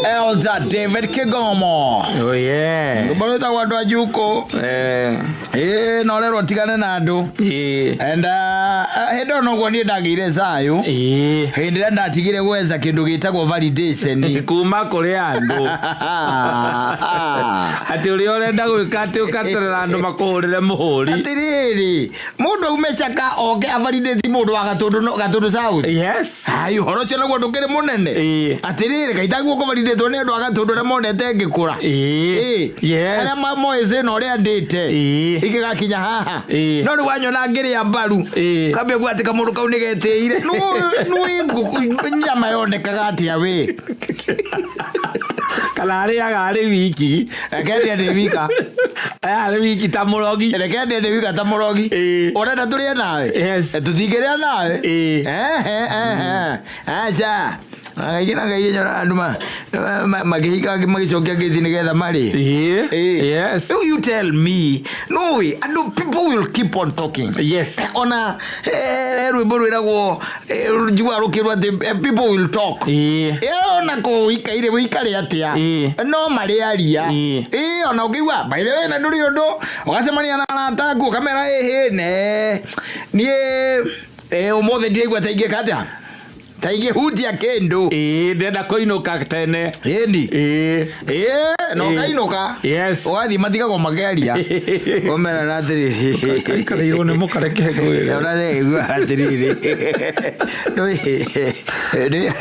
Elder David Kigomo. Oh yeah. Rwĩmbo rwĩtagwo andũ a Njukũ. Eh. Ĩĩ na ũrerwo tigane na andũ. Ĩĩ. And hĩndĩ ĩyo noguo niĩ ndagĩire thayũ. Ĩĩ. Hĩndĩ ĩrĩa ndatigire gwetha kĩndũ gĩtagwo validation. Kuma kũrĩ andũ. Atĩ ũrĩa ũrenda gwĩka atĩ ũgaterera andũ makũhũrĩre mũhũri. Atĩrĩrĩ, mũndũ aume caka oke avalidate mũndũ wa Gatũndũ Gatũndũ South. Yes. Ai, ũhoro ũcio naguo ndũkĩrĩ mũnene. Ĩĩ. Atĩrĩrĩ, kaitaguo kũvalidĩtwo nĩ andũ a Gatũndũ arĩa monete ngĩkũra. Ĩĩ. Ĩĩ. Yes. Arĩa moĩ thĩna ũrĩa ndĩte. Ĩĩ. Ingĩgakinya haha. Ĩĩ. No rĩu wanyona ngĩrĩa mbaru. Ĩĩ. Kambia kuga atĩ kamũndũ kau nĩgetĩire. Nũĩ ngũkũ nyama yonekaga atĩa wĩ. Kana arĩaga arĩ wiki. Reke ndĩe ndĩ wika. Arĩaga arĩ wiki ta mũrogi. Reke ndĩe ndĩ wika ta mũrogi. Ĩĩ. Ũrenda tũrĩe nawe? Yes. Tũtingĩrĩa nawe? Ĩĩ. Ehe, ehe. Aca. Kaingĩ na kaingĩ nyonaga andũ makĩhika magĩcokia ngĩti nĩgetha marĩe. Ĩĩ. Ĩĩ. Yes. Rĩu you tell me, no way, andũ people will keep on talking. Yes. Ona rwĩmbo rwĩragwo njiguaga rũkĩrwo atĩ people will talk. Ĩĩ. Ona kũ wĩikaire wĩikare atĩa Ĩĩ. no marĩaria. Ĩĩ. Ĩĩ, ona ũngĩigua by the way na ndũrĩ ũndũ ũgacemania na arata aku ũkamera ĩhĩ ne niĩ ũmũthĩ ndiraigua ta ingĩka atĩa ta ingĩhutia kĩndũ. Ĩĩ, ndĩrenda kũinũka tene. Ĩni. Ĩĩ. Ĩĩ, na Ĩĩ. ũkainũka. Yes. Ũgathiĩ matigagwo makĩaria. Ũmerana atĩrĩrĩ. Kaikarĩirwo nĩ mũkareke ngwĩre. Ona igua atĩrĩrĩ. Nĩ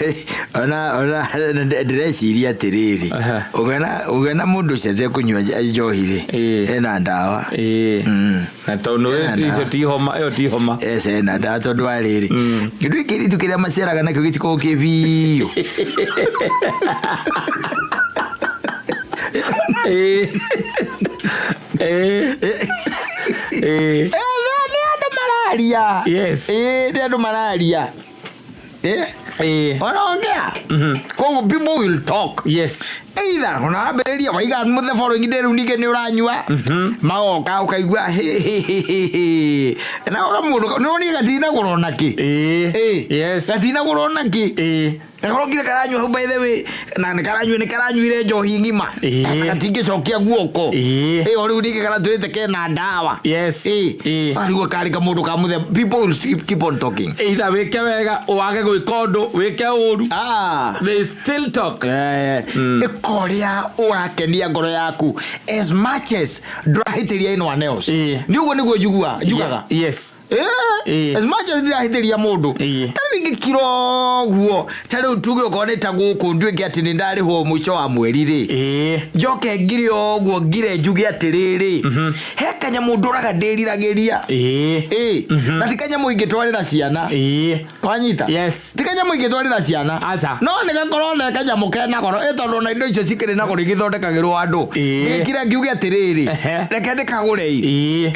ona ona ndĩreciria atĩrĩrĩ. Aha. Ũngĩona ũngĩona mũndũ ũcio atekũnyua njohi rĩ, Ĩĩ. ena ndawa. Ĩĩ. Na tondũ Ena icio ndawa. ti homa, ĩyo ti homa. Yes, ena ndawa tondũ wa rĩrĩ. Kĩndũ gĩkĩ kĩritũ kĩrĩa maceraga nakĩo gĩtikoragwo kĩ biũ. Ĩĩ. Ĩĩ. Ĩĩ. Nĩ andũ mararia. Yes. Ĩĩ, nĩ andũ mararia. Ĩĩ. Wanaongea. Koguo people will talk. Yes. Either unawambĩrĩria waiga the following day rĩu ningĩ nĩ ũranyua magoka ũkaigua hĩ, hĩ, hĩ, hĩ, hĩ. Na kamũndũ nĩ gatinagũra ona kĩ. Ĩĩ. Ĩĩ. Yes. Gatinagũra ona kĩ. Ĩĩ. Gakorwo nginya karanyua hau by the way na nĩ karanyua nĩ karanyuire njohi ng'ima. Ĩĩ. Gatingĩcokia guoko. Ĩĩ. Ĩyo rĩu ningĩ karatũrĩte kena ndawa. Yes. Ĩĩ. Ĩĩ. Arigwo karĩ kamũndũ ka mũthemba. People will keep on talking. Either wĩke wega wage gwĩka ũndũ wĩke ũru. Ah. They still talk. Ĩka ũrĩa ũrakenia ngoro yaku as much as ndũrahĩtĩria anyone else. Ĩĩ. Nĩ ũguo nĩguo njiguaga njugaga. Yes. Ĩĩ. Ĩĩ. As much as ndirahĩtĩria mũndũ. Ĩĩ. Ta rĩu ingĩkira ũguo ta rĩu tuge okorwo nĩ ta gũkũ nduĩke atĩ nĩ ndarĩhwo mũico wa mweri rĩ. Ĩĩ. Njoke ngire ũguo ngire njuge atĩrĩrĩ he kanyamũ ndũraga ndĩriragĩria. Ĩĩ. Ĩĩ. Na ti kanyamũ ingĩtwarĩra ciana. Ĩĩ. Wanyita? Yes. Ti kanyamũ ingĩtwarĩra ciana. Aca. No nĩ gakorwo ne kanyamũ kena goro ĩ tondũ ona indo icio cikĩrĩ na goro igĩthondekagĩrwo andũ. Ĩĩ. Ngĩkira ngiuge atĩrĩrĩ Ehe. reke ndĩkagũre ĩ. Ĩĩ.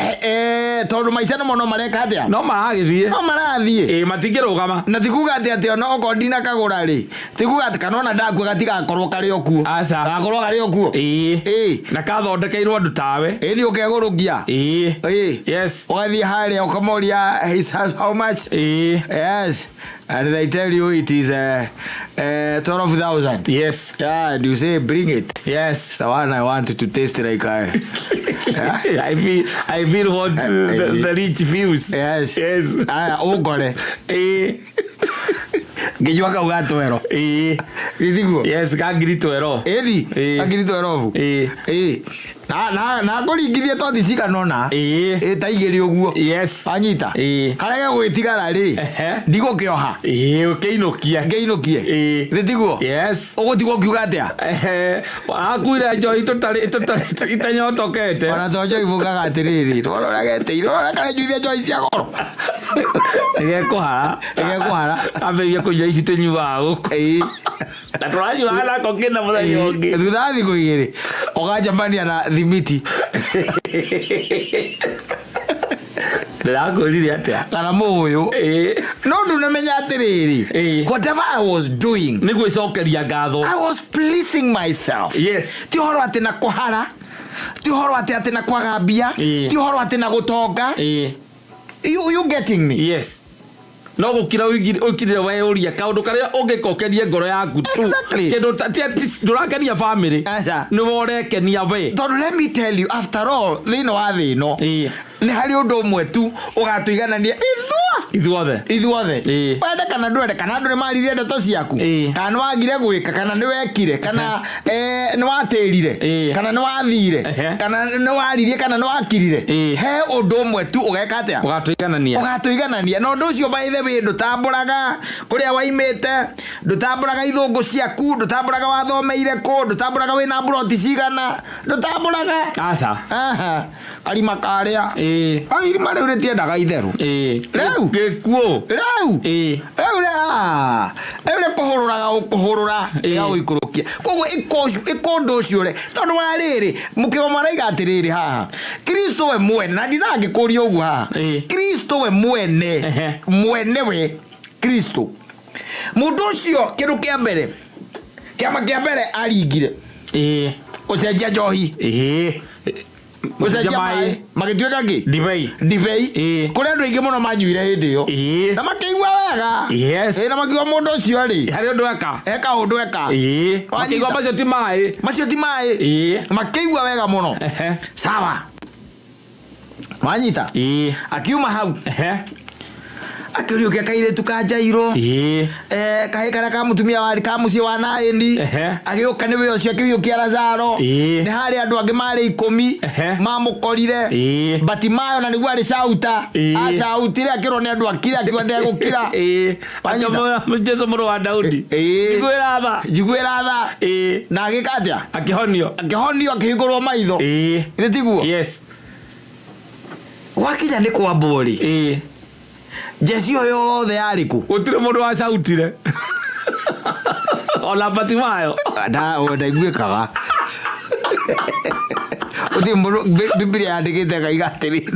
Tondũ maica nĩmo no mareka atĩa? No maragĩthiĩ. No marathiĩ. Ĩĩ matingĩrũgama. Na ti kuga atĩ atĩ ona okorwo ndinakagũra rĩ ti kuga atĩ kana ona ndakua gatigakorwo karĩ o kuo. Aca. Gakorwo karĩ o kuo. Ĩĩ. Ĩĩ. Na kathondekeirwo andũ tawe. Ĩĩ nĩ ũkegũrũkia. Ĩĩ. Ĩĩ. Yes. Ũgathiĩ harĩa ũkamoria how much? Ĩĩ. Yes. And they tell you it is 12,000. Yes. Yeah, and you say bring it. Yes. It's the one I want to taste like I. I feel what the rich feels. Yes. Yes. Aya, ũngore. Ĩĩ. Ngĩnyua kau ga twero. Ĩĩ. Gĩtiguo? Yes, ka ngiri twero. Ĩni. Ĩĩ. Ka ngiri twerobu. Ĩĩ. Ĩĩ. Na ngũringithie toti cigana ũna. Ĩĩ. Ĩĩ ta igĩrĩ ũguo. Yes. Wanyita? Ĩĩ. Karĩa gegũgĩtigara rĩ. Ehe. Ndigũkĩoha. Ĩĩ, ũkĩinũkia. Ngĩinũkie. Ĩĩ. Gĩtiguo? Yes. Ũgũtigwo ũkiuga atĩa? Ehe, akuire njohi tũtarĩ tũtarĩ itanyotokete. Ona to njohi mugaga atĩrĩrĩ, rora ũrĩa getĩire, rora karenyuithia njohi cia goro. Nĩgekũhara. Nĩgekũhara. Ambĩrĩrie kũnyua ici tũnyuaga gũkũ. Ĩĩ. Na tũranyuaga nako kĩna mũthenya ũngĩ. Thutha wa thikũ igĩrĩ ũgacemania na thimiti. Ndĩrakwĩrire atĩa? Kana mũũyũ. Ĩĩ. No ndunamenya atĩrĩrĩ, Ĩĩ. whatever I was doing, Nĩ gwĩcokeria ngatho. I was pleasing myself. Yes. Ti ũhoro atĩ na kũhara, ti ũhoro atĩ atĩ na kwaga mbia, Ĩĩ. ti ũhoro atĩ na gũtonga. Ĩĩ. You getting me? Yes. No gũkira ũikirire weyũria kaũndũ karĩa ũngĩka ũkenie ngoro yaku tu. Exactly. Kĩndũ ndũrakenia bamĩrĩ. Aca. Nĩwe ũrekenia we. Tondũ let me tell you, after all, thĩinĩ wa thĩ ĩno Ĩĩ. nĩ harĩ ũndũ ũmwe tu ũgatũiganania Ithuothe. Ithuothe. Ĩĩ. Wende kana ndwende, kana andũ nĩ maririe ndeto ciaku, Ĩĩ. kana nĩ wagire gwĩka, kana nĩ wekire, kana nĩ watĩrire, Ĩĩ. kana nĩ wathire, kana nĩ waririe, kana nĩ wakirire, he ũndũ ũmwe tu ũgeka atĩa? Ũgatũiganania. Ũgatũiganania. Na ũndũ ũcio, by the way, ndũtambũraga kũrĩa waimĩte, ndũtambũraga ithũngũ ciaku, ndũtambũraga wathomeire kũ, ndũtambũraga wĩna mburoti cigana, ndũtambũraga. Aca. Aha. Karima karĩa. Ĩĩ. Irima rĩu rĩtiendaga itherũ. Ĩĩ. Rĩu. Gĩkuũ. Rĩu. Ĩĩ. Rĩu rĩ rĩu nĩ kũhũrũraga ũkũhũrũra ĩgagũikũrũkia. Koguo ĩka ũndũ ũcio rĩ, tondũ wa rĩrĩ, mũkĩgo maraiga atĩrĩrĩ haha, Kristo we mwene, na ndinangĩkũria ũguo haha, Ĩĩ. Kristo we mwene, mwene we Kristo, mũndũ ũcio, kĩndũ kĩa mbere, kĩama kĩa mbere aringire, gũcenjia njohi, gũcenjia maĩ magĩtuĩka kĩ? Ndibei. Ndibei. Ĩĩ. Kũrĩ andũ aingĩ mũno manyuire hĩndĩ ĩyo na makĩigua wega. Yes. Ĩĩ, na makiuga mũndũ ũcio rĩ, Harĩ ũndũ eka. Eka ũndũ eka. Ĩĩ. Wanyita. Makĩigua macio ti maĩ. Macio ti maĩ. Makĩigua wega mũno. Sawa, wanyita? Akiuma hau, akĩriũkia kairĩtu ka Jairo, kahĩ karĩa ka mũtumia wa ka mũciĩ wa Naĩni. Agĩũka nĩwe ũcio akĩriũkia Lazaro. Nĩ harĩ andũ angĩ marĩ 10 mamũkorire. Batimayo na nĩguo arĩ cauta, acautire akĩrwo nĩ andũ akire, akiuga ndegũkira. Wanyita? Akĩmwĩra, Jesu mũrũ wa Daudi, njiguĩra tha. Njiguĩra tha. Na agĩka atĩa? Akĩhonio. Akĩhonio, akĩhingũrwo maitho. Nĩ tiguo? Yes. Gwakinya nĩ kwambwo rĩ, njeci ĩyo yothe yarĩ kũ? Gũtirĩ mũndũ wacautire ona Batimayo. Ndaiguĩkaga gũtirĩ mũndũ. Bibilia yandĩkĩte kaiga atĩrĩrĩ,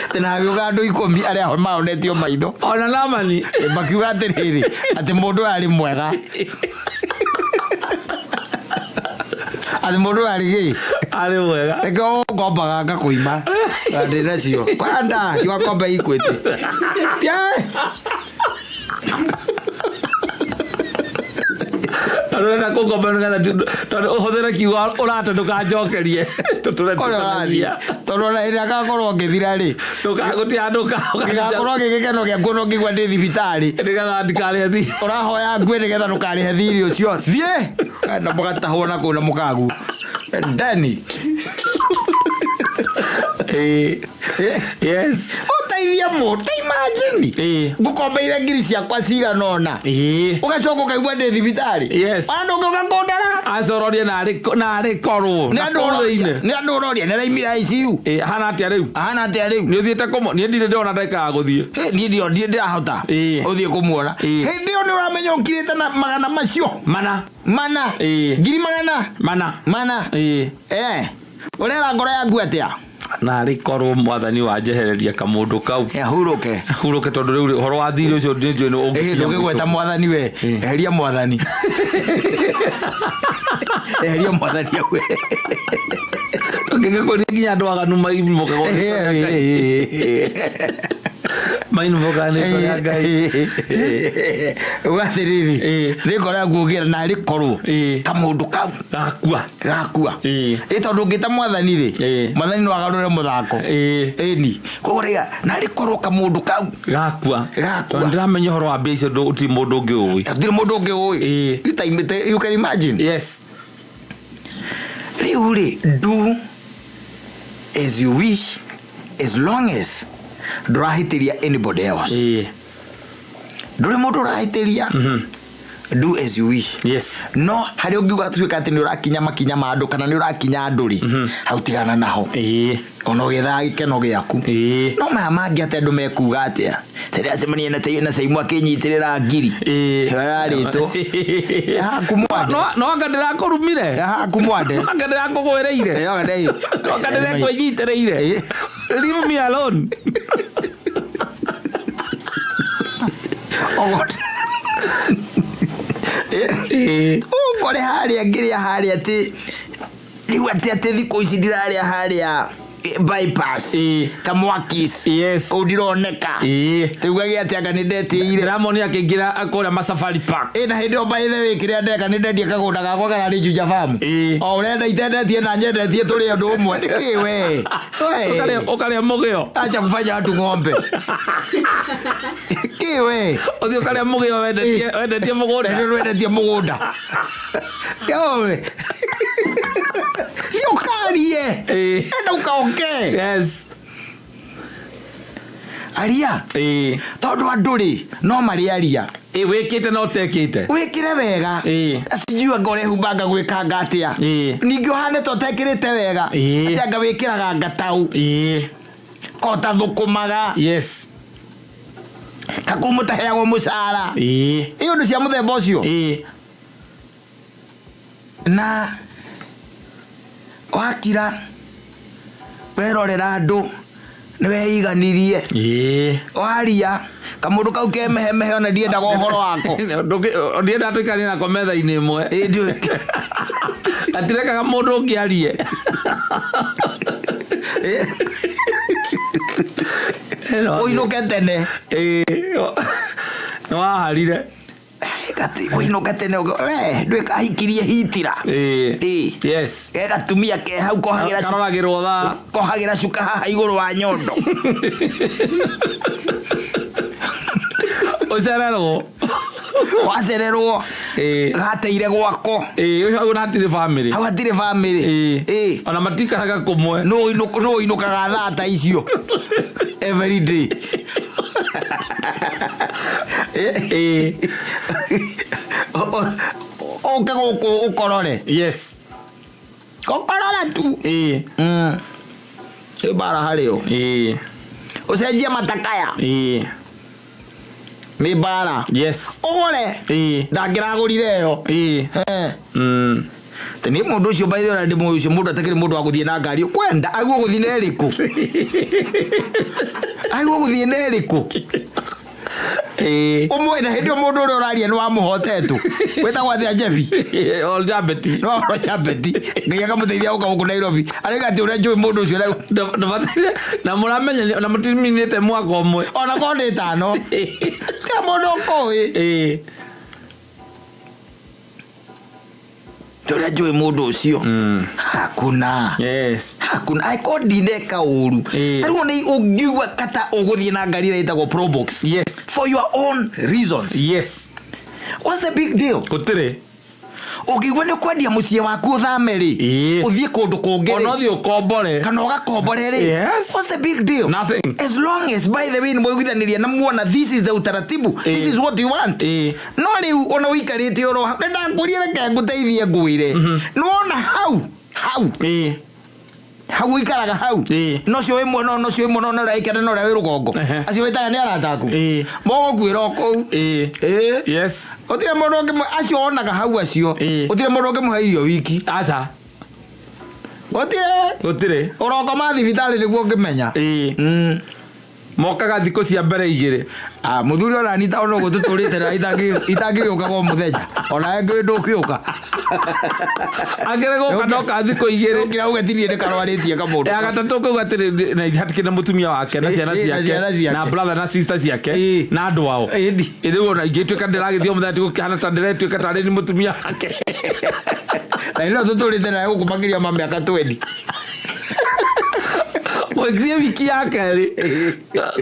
atĩ na hagĩũka andũ 10 arĩa mahonetio maitho, ona Namani, makiuga atĩrĩrĩ, atĩ mũndũ ũyũ arĩ mwega, atĩ mũndũ ũyũ arĩ gĩ? Arĩ mwega. Reke ũngombaga ngakũima ndĩ nacio kwanda kiwakombe Equity. Tiaĩ. Tondũ ũrenda kũngomba nĩgetha tondũ ũhũthĩre kiugo ũrate, ndũkanjokerie tũtũre Kũrĩa ũrathiĩ. tũtanagia. Tondũ ona hĩndĩ ĩrĩa ngakorwo ngĩthira rĩ, Gũtirĩ handũ gĩgakorwo gĩ gĩkeno gĩaku ona ũngĩigua ndĩ thibitarĩ. Nĩgetha ndikarĩhe thiirĩ. Ũrahoya ngue nĩgetha ndũkarĩhe thirĩ ũcio. Thiĩ na mũgatahwo na kũu na mũkagu ndani. Yes. Ũteithie mũndũ, ta imagine, ngũkombeire ngiri ciakwa cigana ũna, ũgacoka ũkaigua ndĩ thibitarĩ. Ona ndũngĩũka kũndora. Acororie narĩ korwo Nĩ na andũ kũu ũroria, thĩinĩ. nĩ andũ ũroria nĩ araimire ICU. Hana atĩa rĩu? Ahana atĩa rĩu? Nĩ ũthiĩte kũmũ niĩ ndirĩ ndĩrona ndagĩka ya gũthiĩ. Niĩ ndirĩ ndĩrahota ũthiĩ kũmuona. Hĩndĩ ĩyo nĩ ũramenya ũkirĩte na magana macio mana. Mana. Ngiri magana mana. Mana. Ũrera ngoro yaku atĩa? Narĩ korwo mwathani wanjehereria kamũndũ kau. Hurũke. Hurũke, tondũ rĩu ũhoro wa thirĩ ũcio nĩ njũĩ nĩ ũngĩkinya Ndũngĩgweta mũico. mwathani we. Eheria mwathani, eheria mwathani we. Ũngĩgĩkũria nginya andũ aganu mainvokaga rĩtwa rĩa Ngai. Uga atĩrĩrĩ, nĩ ngoro yaku ũngĩra narĩ korwo kamũndũ kau gakua. Gakua. Ĩ tondũ ũngĩta mwathani rĩ, mwathani no agarũre mũthako. Ĩni koguo rĩga narĩ korwo kamũndũ kau gakua. Gakua. Tondũ ndĩramenya ũhoro wa mbia icio gũtirĩ mũndũ ũngĩ ũĩ. Gũtirĩ mũndũ ũngĩ ũĩ. You can imagine. Yes. Rĩu rĩ, do as you wish, as long as ndũrahĩtĩria anybody else. Ndũrĩ mũndũ ũrahĩtĩria, do as you wish. No harĩa ũngiuga tuĩka atĩ nĩ ũrakinya makinya ma andũ kana nĩ ũrakinya andũ rĩ, hau tigana naho, ona ũgĩethaga gĩkeno gĩaku. No maya mangĩ, atĩ andũ mekuga atĩa, tĩracemania na Caimu akĩnyitĩrĩra ngiri ĩyo yarĩtwo haku mwande. No anga ndĩrakũrumire. Haku mwande. No anga ndĩrakũgwĩrĩire. No anga ndĩrekwĩnyitĩrĩire. Leave me alone. Ũngore harĩa ngĩrĩa harĩa, atĩ rĩu atĩ thikũ ici ndirarĩa harĩa. Bypass. Ĩĩ. Kamwakis. Yes. Kũu ndironeka. Ĩĩ. Tugagia atĩ anga nĩ ndetĩire. Ndĩramonia akĩingĩra kũrĩa Masafari Park. Ĩ na hĩndĩ ĩyo by the way kĩrĩa ndeka nĩ ndendia kagũnda gakwa kararĩ Juja Farm. Ĩĩ. O ũrenda itendetie na nyendetie tũrĩ ũndũ ũmwe. Nĩkĩ we? We. Ũkarĩa mũgĩo. Acha kufanya watu ng'ombe. Kĩ we? Ũthiĩ ũkarĩa mũgĩo wendetie wendetie mũgũnda. Nĩ wendetie mũgũnda. Yowe. Thiĩ ũkarie. Ĩĩ. Enda ũkaongee. Yes. Aria. Ĩĩ. Tondũ andũ rĩ no marĩ aria. Ĩĩ wĩkĩte na ũtekĩte. Wĩkĩre wega. Ĩĩ. Sijui anga ũrehumbanga gwĩkanga atĩa. Ĩĩ. Ningĩ ũhane ta ũtekĩrĩte wega. Ĩĩ. Atĩ anga wĩkĩraga ngatau. Ĩĩ. Kota thũkũmaga. Yes. Kakũu mũtaheagwo mũcara. Ĩĩ. Ĩ ũndũ cia mũthemba ũcio. Ĩĩ. Na wakira werorera andũ nĩ weiganirie. Ĩĩ. Waria kamũndũ kau kemehemehe ona ndiendaga ũhoro wako. Ndiendaga tũikaranie nako metha-inĩ ĩmwe. Ĩ ndiũĩ. Gatirekaga mũndũ ũngĩ arie. Ũinũke tene. Ĩĩ. Nĩ waharire. Gati ũinũke tene we ndwĩka ahikirie hitira. Ĩĩ. Ĩĩ. Yes. Ge gatumia ke hau kohagĩra Karoragĩrwo thaa. kohagĩra cuka haha igũrũ wa nyondo. Ũcererwo. Wacererwo. Ĩĩ. Gateire gwako. Ĩĩ ũcio hau hatirĩ bamĩrĩ. Hau hatirĩ bamĩrĩ. Ĩĩ. Ĩĩ. Ona matikaraga kũmwe. Nũ ũinũkaga thaa ta icio. Every day. Ĩĩ. Ũke gũkũ ũkorore. Yes. Ũkorore tu. Ĩĩ. Ĩ mbara harĩ o. Ĩĩ. Ũcenjie matakaya. Ĩĩ. Nĩ mbara. Yes. Ũgũre. Ĩĩ. Ndangĩragũrire ĩyo. Ĩĩ. Eh. Mm. Tĩ niĩ mũndũ ũcio by the way ndĩmũĩ ũcio mũndũ atakĩrĩ mũndũ wa gũthiĩ na ngari kwenda agwo gũthiĩ na ĩrĩkũ. Agwo gũthiĩ na ĩrĩkũ. Ĩĩ. Ũmwe na hĩndĩ ĩyo mũndũ ũrĩa ũraria nĩ wamũhotetwo. Wĩtagwo atĩa Njebi? Ol Jabeti. Nĩ wamũhota Jabeti. Ngai akamũteithia gũka gũkũ Nairobi. Arauga atĩ ũrĩa njũĩ mũndũ ũcio Ndũbataire na mũramenya na mũtiminĩte mwaka ũmwe. ona korwo ndĩ ĩtano. Tiga mũndũ ũkũĩ. Ĩĩ. Ũrĩa njũĩ mũndũ ũcio. Hakuna. Yes. Hakuna. Angĩkorwo ndineka ũru. Ĩĩ. Ta rĩu nĩ ũngiuga kata ũgũthiĩ na ngari ĩrĩa ĩtagwo Probox. Yes. For your own reasons. Yes. What's the big deal? Gũtirĩ. Ũngĩigua nĩ ũkwendia mũciĩ waku ũthame rĩ. Ĩĩ. Ũthiĩ kũndũ kũngĩ Ona rĩ. ũthiĩ ũkombore. Kana ũgakombore rĩ. Yes. What's the big deal? Nothing. As long as by the way nĩ mwaiguithanĩria na muona this is the utaratibu. This Ĩĩ. is what you want. Ĩĩ. No rĩu ona ũikarĩte oro hau. Nĩ ndakũria reke ngũteithie ngwĩre. Nĩ wona hau hau Ĩĩ. hau ũikaraga hau. Ĩĩ. No ũcio wĩ mwena ũyũ, no ũcio wĩ mwena ũyũ, na ũrĩa wĩkĩra na ũrĩa wĩ rũgongo. Ehe. Acio wĩtaga nĩ arata aku. Ĩĩ. Mũgũkuĩra o kũu. Ĩĩ. Ĩĩ. Yes. Gũtirĩ mũndũ ũngĩmũ acio wonaga hau acio. Ĩĩ. Gũtirĩ mũndũ ũngĩmũhe irio wiki. Aca. Gũtirĩ. Gũtirĩ. Ũrokoma thibitarĩ nĩguo ũngĩmenya. Ĩĩ. Mokaga thikũ cia mbere igĩrĩ. Ah, mũthuri ona ni ona ũguo tũtũrĩte na itangĩgĩũkaga o mũthenya. Ona ngĩ ndũkĩũka. Angĩrĩ gũka noka thikũ igĩrĩ. Ũkĩra uge ti niĩ ndĩkarwarĩtie kamũndũ. Ya gatatũ kau atĩrĩ na hatikĩ na mũtumia wake na ciana Ĩĩ, na ciana ciake ciake. na brother na sister ciake Ĩĩ. na andũ ao. Ĩĩ. Rĩu ona ingĩtuĩka ndĩragĩthiĩ o mũthenya tigũkĩhana ta ndĩretuĩka tarĩ ni mũtumia wake. Na nĩ no tũtũrĩte nawe gũkũ makĩria ma mĩaka 20. Gwĩkirie wiki ya kerĩ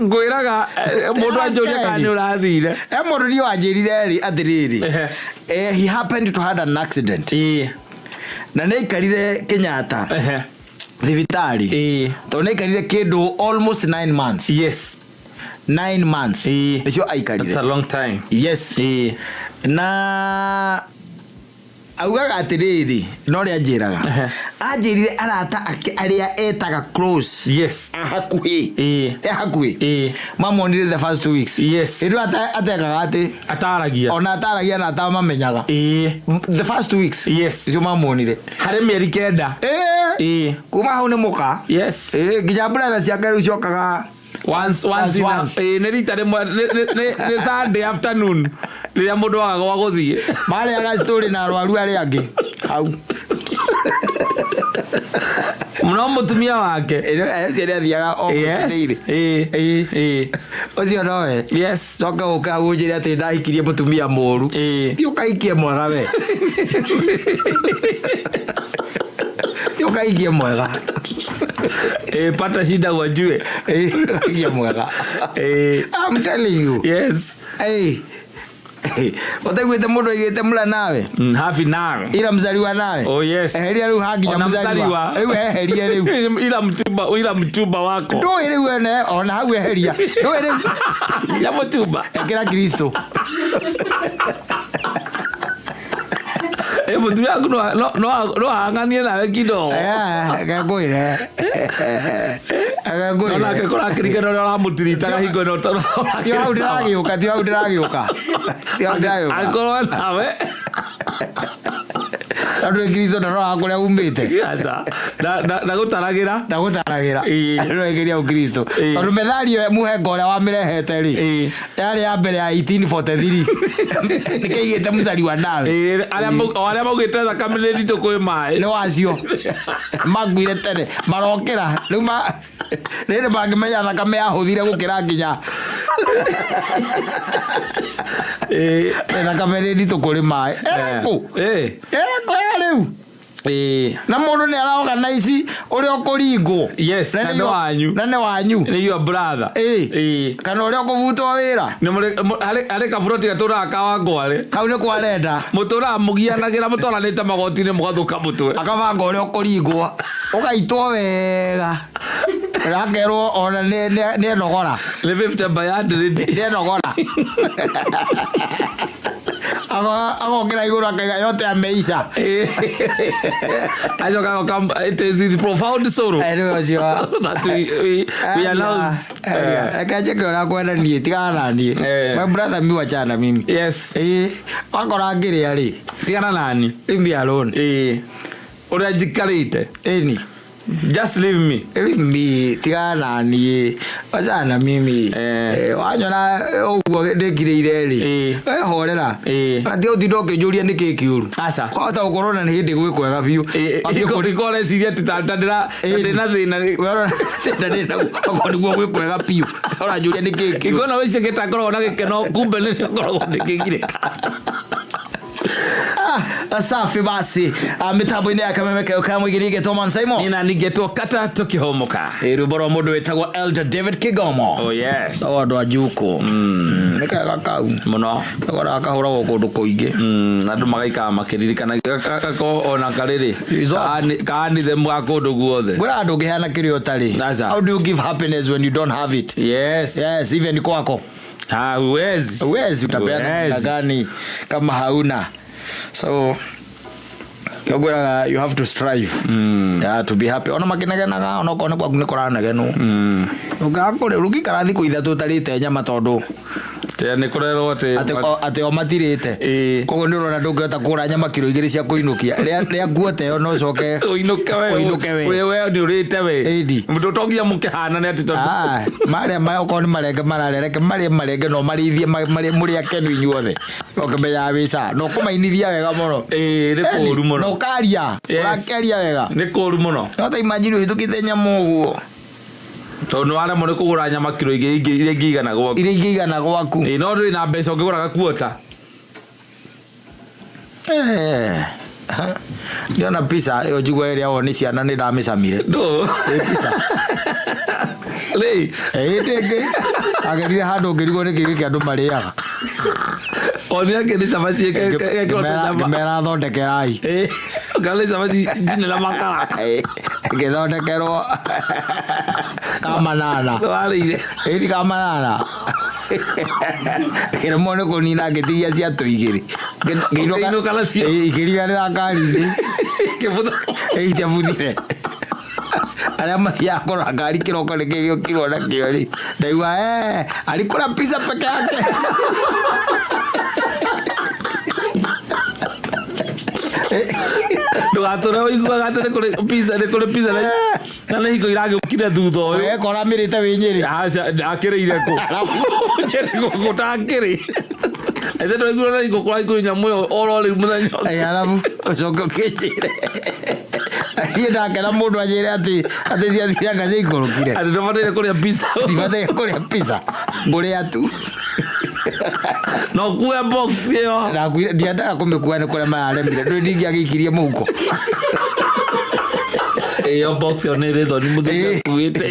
ngwĩraga mũndũ anjũria kana nĩ ũrathire. E mũndũ niĩ wanjĩrire rĩ atĩrĩrĩ. Ehe. He happened to had an accident. Ĩĩ. Na nĩ aikarire Kenyatta Ehe. thibitarĩ. Ĩĩ. Tondũ nĩ aikarire kĩndũ almost 9 months. Yes. 9 months. Ĩĩ. Nĩcio aikarire. That's a long time. Yes. Ĩĩ. Na augaga atĩrĩrĩ no ũrĩa anjĩraga. Ehe. Anjĩrire arata ake arĩa etaga close. Yes. A hakuhĩ. Ĩĩ. E hakuhĩ. Ĩĩ. Mamuonire the first 2 weeks. Yes. Hĩndĩ ĩyo atekaga atĩ Ataragia. ona ataragia na atamamenyaga. Ĩĩ. The first 2 weeks. Yes. Icio mamuonire. Harĩ mĩeri kenda. Ĩĩ. Ĩĩ. Kuma hau nĩ mũka. Yes. Ĩĩ nginya brother ciake rĩu ciokaga Once once in a Once. ĩĩ nĩ rita rĩmwe nĩ Sunday afternoon rĩrĩa mũndũ agaga gwa gũthiĩ. Marĩaga story na arwaru arĩa angĩ hau. No mũtumia wake. Ũcio nĩ athiaga o Yes. mũtĩire. Ĩĩ. Ĩĩ. Ĩĩ. Ũcio nowe. Yes. Coka ũka ũnjĩre atĩ ndahikirie mũtumia mũru. Ĩĩ. Thiĩ ũkahikie mwega we. Thiĩ ũkahikie mwega. Ĩĩ, pata shida wajue. Ĩĩ, ũkahikie mwega. Ĩĩ. I'm telling you. Yes. Ĩĩ. Ũtaiguĩte mũndũ aigĩte mũra nawe? Hafi nawe. Ira mzaliwa nawe. Oh, yes. Eheria rĩu hanginya Ona mzaliwa. mzaliwa. Rĩu eherie rĩu. Ila mchumba wako. Ndũĩ rĩu ene ona hau eheria. Ndũĩ rĩu. Ya mchumba. Ekĩra Kristo. Ĩ, mũtumia waku no ahang'anie nawe kidogo. Ngwĩre. No nake kũrakĩringana ũrĩa ũramũtiritaga hingo ĩno tondũ Ti hau ũrakĩrĩ sawa. ndĩragĩũka, ti hau ndĩragĩũka. Ti hau ndĩragĩũka. Angĩkorwo nawe Tondũ Kristo ndaroraga kũrĩa umĩte. aca na gũtaragĩra. Ndagũtaragĩra. Ĩĩ. Ndĩroĩkĩria Ũkristo. Ĩĩ. Tondũ methali ĩyo mũhengo ũrĩa wamĩrehete rĩ. Ĩĩ. Yarĩ ya mbere ya 1843. Nĩkĩigĩte mzaliwa nawe. Ĩĩ, o arĩa maugĩte thakame nĩ nditũ kwĩ maĩ. Nĩ wacio. Makuire tene. Marokĩra. Rĩu ma rĩrĩ mangĩmenya thakame yahũthire gũkĩra nginya Ĩĩ. thakame nĩ nditũ kũrĩ maĩ. Ĩrĩkũ? Ĩĩ. Ĩrĩkũ ya rĩu? Ĩĩ. Na mũndũ nĩ araorganize ũrĩa ũkũringwo. Yes, na nĩ wanyu. Na nĩ wanyu. Nĩ your brother. Ĩĩ. Ĩĩ. Kana ũrĩa ũkũbutwo wĩra. Nĩ harĩ kaburoti gatũraga ka Wangwarĩ. Kau nĩ kwarenda. Mũtũraga mũgianagĩra mũtwaranĩte magoti-inĩ mũgathũka mũtwe. Akabanga ũrĩa ũkũringwo. Ũgaitwo wega. Akerwo ona nĩ enogora. Nĩ 50 by 100. Nĩ enogora. Agokĩra igũrũ akaiga yote ameisha. Ĩĩ. Acoka agoka, it is with profound sorrow Rĩu ũcio. that we announce. Reke njĩke ũrĩa kwenda niĩ tigana na niĩ. Eh. My brother mi wachana na mimi. Yes. Ĩĩ. Wakora ngĩrĩa rĩ. Tigana nani. Leave me alone. Ĩĩ. Ũrĩa njikarĩte. Ĩni. Just leave me. Leave me tigana na niĩ. Wachana na mimi. Eh. Wanyona ũguo ndĩkirĩire rĩ. Ĩĩ. We horera. Ĩĩ. Na tiga ũtinde ũkĩnjũria nĩkĩ kĩũru. Aca. Kwahota gũkorwo na nĩ hĩndĩ gwĩ kwega biũ. Wambie Iko reciria atĩ ta Ĩĩ. ndĩna thĩna. We ũrona thĩna ndĩ naguo okorwo nĩguo gwĩ kwega biũ. Ũranjũria nĩkĩ kĩũru. Iko na wĩcĩkĩte ngoragwo na gĩkeno kumbe nĩ ngoragwo ndĩkĩgirĩka. Safi basi. Mitambo-inĩ ya kameme keo ka mũingĩ nĩgetwo Man Simon. Nina ningetwo kata tũkĩhũmũka. Rwĩmbo rwa mũndũ wĩtagwo Elder David Kigomo. Oh yes. No andũ a Juko. Nĩ kega kau. Mũno. Gakora kahũragwo kũndũ kũingĩ. Andũ magaikara makĩririkana gako ona karĩrĩ Izo. kaanithe ga kũndũ guothe. Ngwĩra andũ ũngĩheana kĩrĩa ũtarĩ. Aca. How do you give happiness when you don't have it? Yes. Yes, even kwako. Ha, huwezi. Huwezi utapeana Huwezi. namna gani kama hauna. So ngwĩraga you have to strive. Yeah, to be happy. Ona makĩnegenaga ona okorwo nĩ gwaku nĩ kũranegenwo. Ũngĩaga kũrĩa ũngĩikara thikũ ithatũ ũtarĩte nyama tondũ Tĩa nĩ kũrerwo atĩ atĩ o matirĩte. Ĩĩ. Koguo nĩ ũrona ndũngĩhota kũgũra nyama kiro igĩrĩ cia kũinũkia. Rĩa nguo ta ĩyo no ũcoke ũinũke we. Ũinũke we. We nĩ ũrĩte we. Ĩni. Mũndũ to nginya mũkĩhanane atĩ tondũ Ah, marĩa okorwo nĩ marenge mararĩa reke marĩe marenge no marĩithie mũrĩ akenu inyuothe ũkĩmenyaga wĩ sawa na ũkũmainithia wega mũno. Ĩĩ, nĩ kũũru Na mũno. ũkaria. Yes. Ũrakĩaria wega. Nĩ kũũru mũno. No ta imagine ũhĩtũkĩte nyama ũguo. Tondũ nĩ waremwo nĩ kũgũra nyama kiro igĩrĩ iria ingĩigana gwaku. Iria ingĩigana gwaku. Ĩĩ, no ndũrĩ na mbeca ũngĩgũra gakuota. Eh. Ndiona pizza ĩyo njigua ĩrĩa o nĩ ciana nĩ ndamĩcamire. Ndũ. Ĩ pizza. Rĩ. Ĩĩ ndĩngĩ. Agerire handũ ngĩrigwo nĩkĩ gĩkĩ andũ marĩaga. O nĩ angĩ nĩ cabaci ĩkĩrwo tũnyama. Ngĩmera thondekerai. Ĩĩ, kana nĩ cabaci njine na makara. Ngĩthondekerwo kamanana. Warĩire. Ĩĩ ti kamanana. Ngĩremwo nĩ kũnina ngĩtigia ciatũ igĩrĩ. Ũkĩinũka nacio. Ĩĩ, ikĩriganĩra ngari-inĩ. Kĩbutha. Ĩĩ itiabuthire. Arĩa mathiaga kũrora ngari kĩroko nĩkĩ gĩũkirwo nakĩo rĩ. Ndaigua alikula pizza peke yake. Ndũgatũre ũiguaga atĩ nĩ kũrĩ pizza nĩ kũrĩ pizza na nĩ hingo iragĩũkire thutha ũyũ. Wekora mĩrĩte wĩ Nyĩrĩ. Aca akĩrĩire kũ? Nyĩrĩ gũkũ takĩrĩ. Ithe ndũraiguire na hingo kũraikũrĩ nyamũ ĩyo oro rĩu mũthenya ũcio. Ĩ, arabu ũcoke ũkĩnjĩre. Niĩ ndakena mũndũ anjĩre atĩ ciathire anga ciaikũrũkire. Atĩ ndũbataire kũrĩa pizza. Ndibataire kũrĩa pizza, ngũrĩa tu. Na ũkue box ĩyo. Ndakuire, ndiendaga kũmĩkua nĩ kũrĩa mararemire, ndũĩ ndingĩagĩikirie mũhuko. Ĩyo box ĩyo nĩ ĩrĩ thoni mũthuri akuĩte.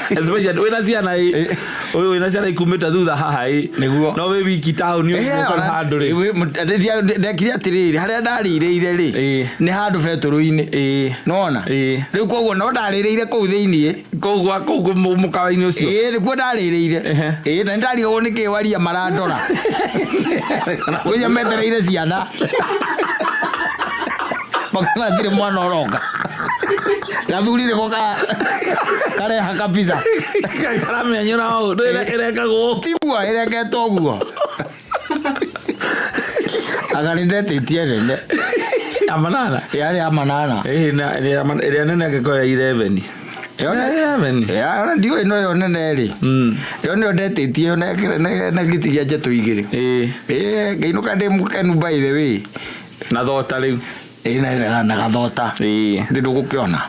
Especially wĩna ciana ĩ, ũyũ wĩna ciana ikumĩte thutha haha ĩ. Nĩguo. No wĩ wiki taũni ũgũkora handũ rĩ. Ndekire atĩrĩrĩ, harĩa ndarĩrĩire rĩ, nĩ handũ betũrũ-inĩ. Nĩwona? Rĩu koguo no ndarĩrĩire kũu thĩiniĩ. Kũu gwa kũu mũkawa-inĩ ũcio. Ĩĩ, nĩkuo ndarĩrĩire. Ĩĩ, na nĩndarigagwo nĩkĩ waria marandora. Ũcio metereire ciana. Makona hatirĩ mwana ũroka. Gathuri nĩko kareha kapizza. Karamenyera hau, ĩrekagwo. Tiguo ĩreketwo ũguo. Anga nĩndetĩtie nene. Ya manana? Yarĩ ya manana. Ĩĩ, na ĩrĩa nene angĩkorwo ya 11. Ĩyo Ya 11. Ya, ona ndiũĩ no ĩyo nene rĩ. Ĩyo nĩyo ndetĩtie na ngĩtigia njetũ igĩrĩ. Ĩĩ, ngĩinũka ndĩ mũkenu by the way. Na thota rĩu. Ĩĩ, na gathota. Ndĩ ndũgũkĩona.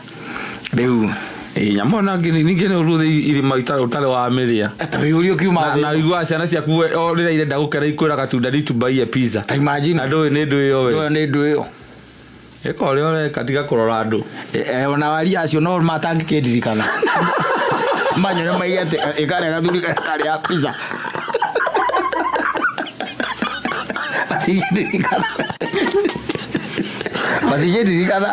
Rĩu. Ĩĩ, nyamũ ona ningĩ nĩ ũrũthĩ irima ũtarĩ wa mĩrĩa. Ta wĩyũrie ũkiuma Na thĩ. na ũiguaga ciana ciaku o rĩrĩa irenda gũkena ikwĩraga tu daddy tubaie pizza. Ta imagine. Na ndũĩ nĩ ndũ ĩyo we. Ndũĩ nĩ ndũ ĩyo. Ĩka ũrĩa ũreka tiga kũrora andũ. Ona waria acio no matangĩkĩndirikana. Manyone maige atĩ ĩkarĩa gathuri karĩa karĩa pizza. Matingĩndirikana. Matingĩndirikana.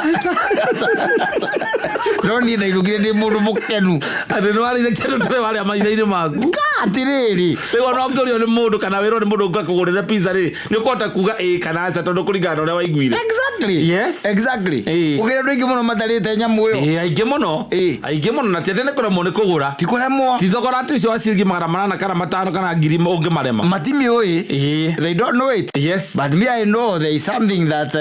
No niĩ ndainũkire ndĩ mũndũ mũkenu. Atĩ nĩ warĩire kĩndũ ũtarĩ warĩa maica-inĩ maku. Atĩrĩrĩ. Rĩu ona ũngĩũrio nĩ mũndũ kana wĩrwo nĩ mũndũ ũngĩkũgũrĩra pizza rĩ, nĩ ũkũhota kuga ĩĩ kana aca tondũ kũringana na ũrĩa waiguire. Exactly. Yes. Exactly. Ĩĩ. Gũkĩrĩ andũ aingĩ mũno matarĩte nyamũ ĩyo. Ĩĩ, aingĩ mũno. Ĩĩ. Aingĩ mũno na ti atĩ nĩ kũremwo nĩ kũgũra. Ti kũremwo. Ti thogora atĩ ũcio wa ciringi 800 kana 500 kana ngiri ũngĩmarema. Matimĩũĩ. Ĩĩ. They don't know it. Yes. But me, I know there is something that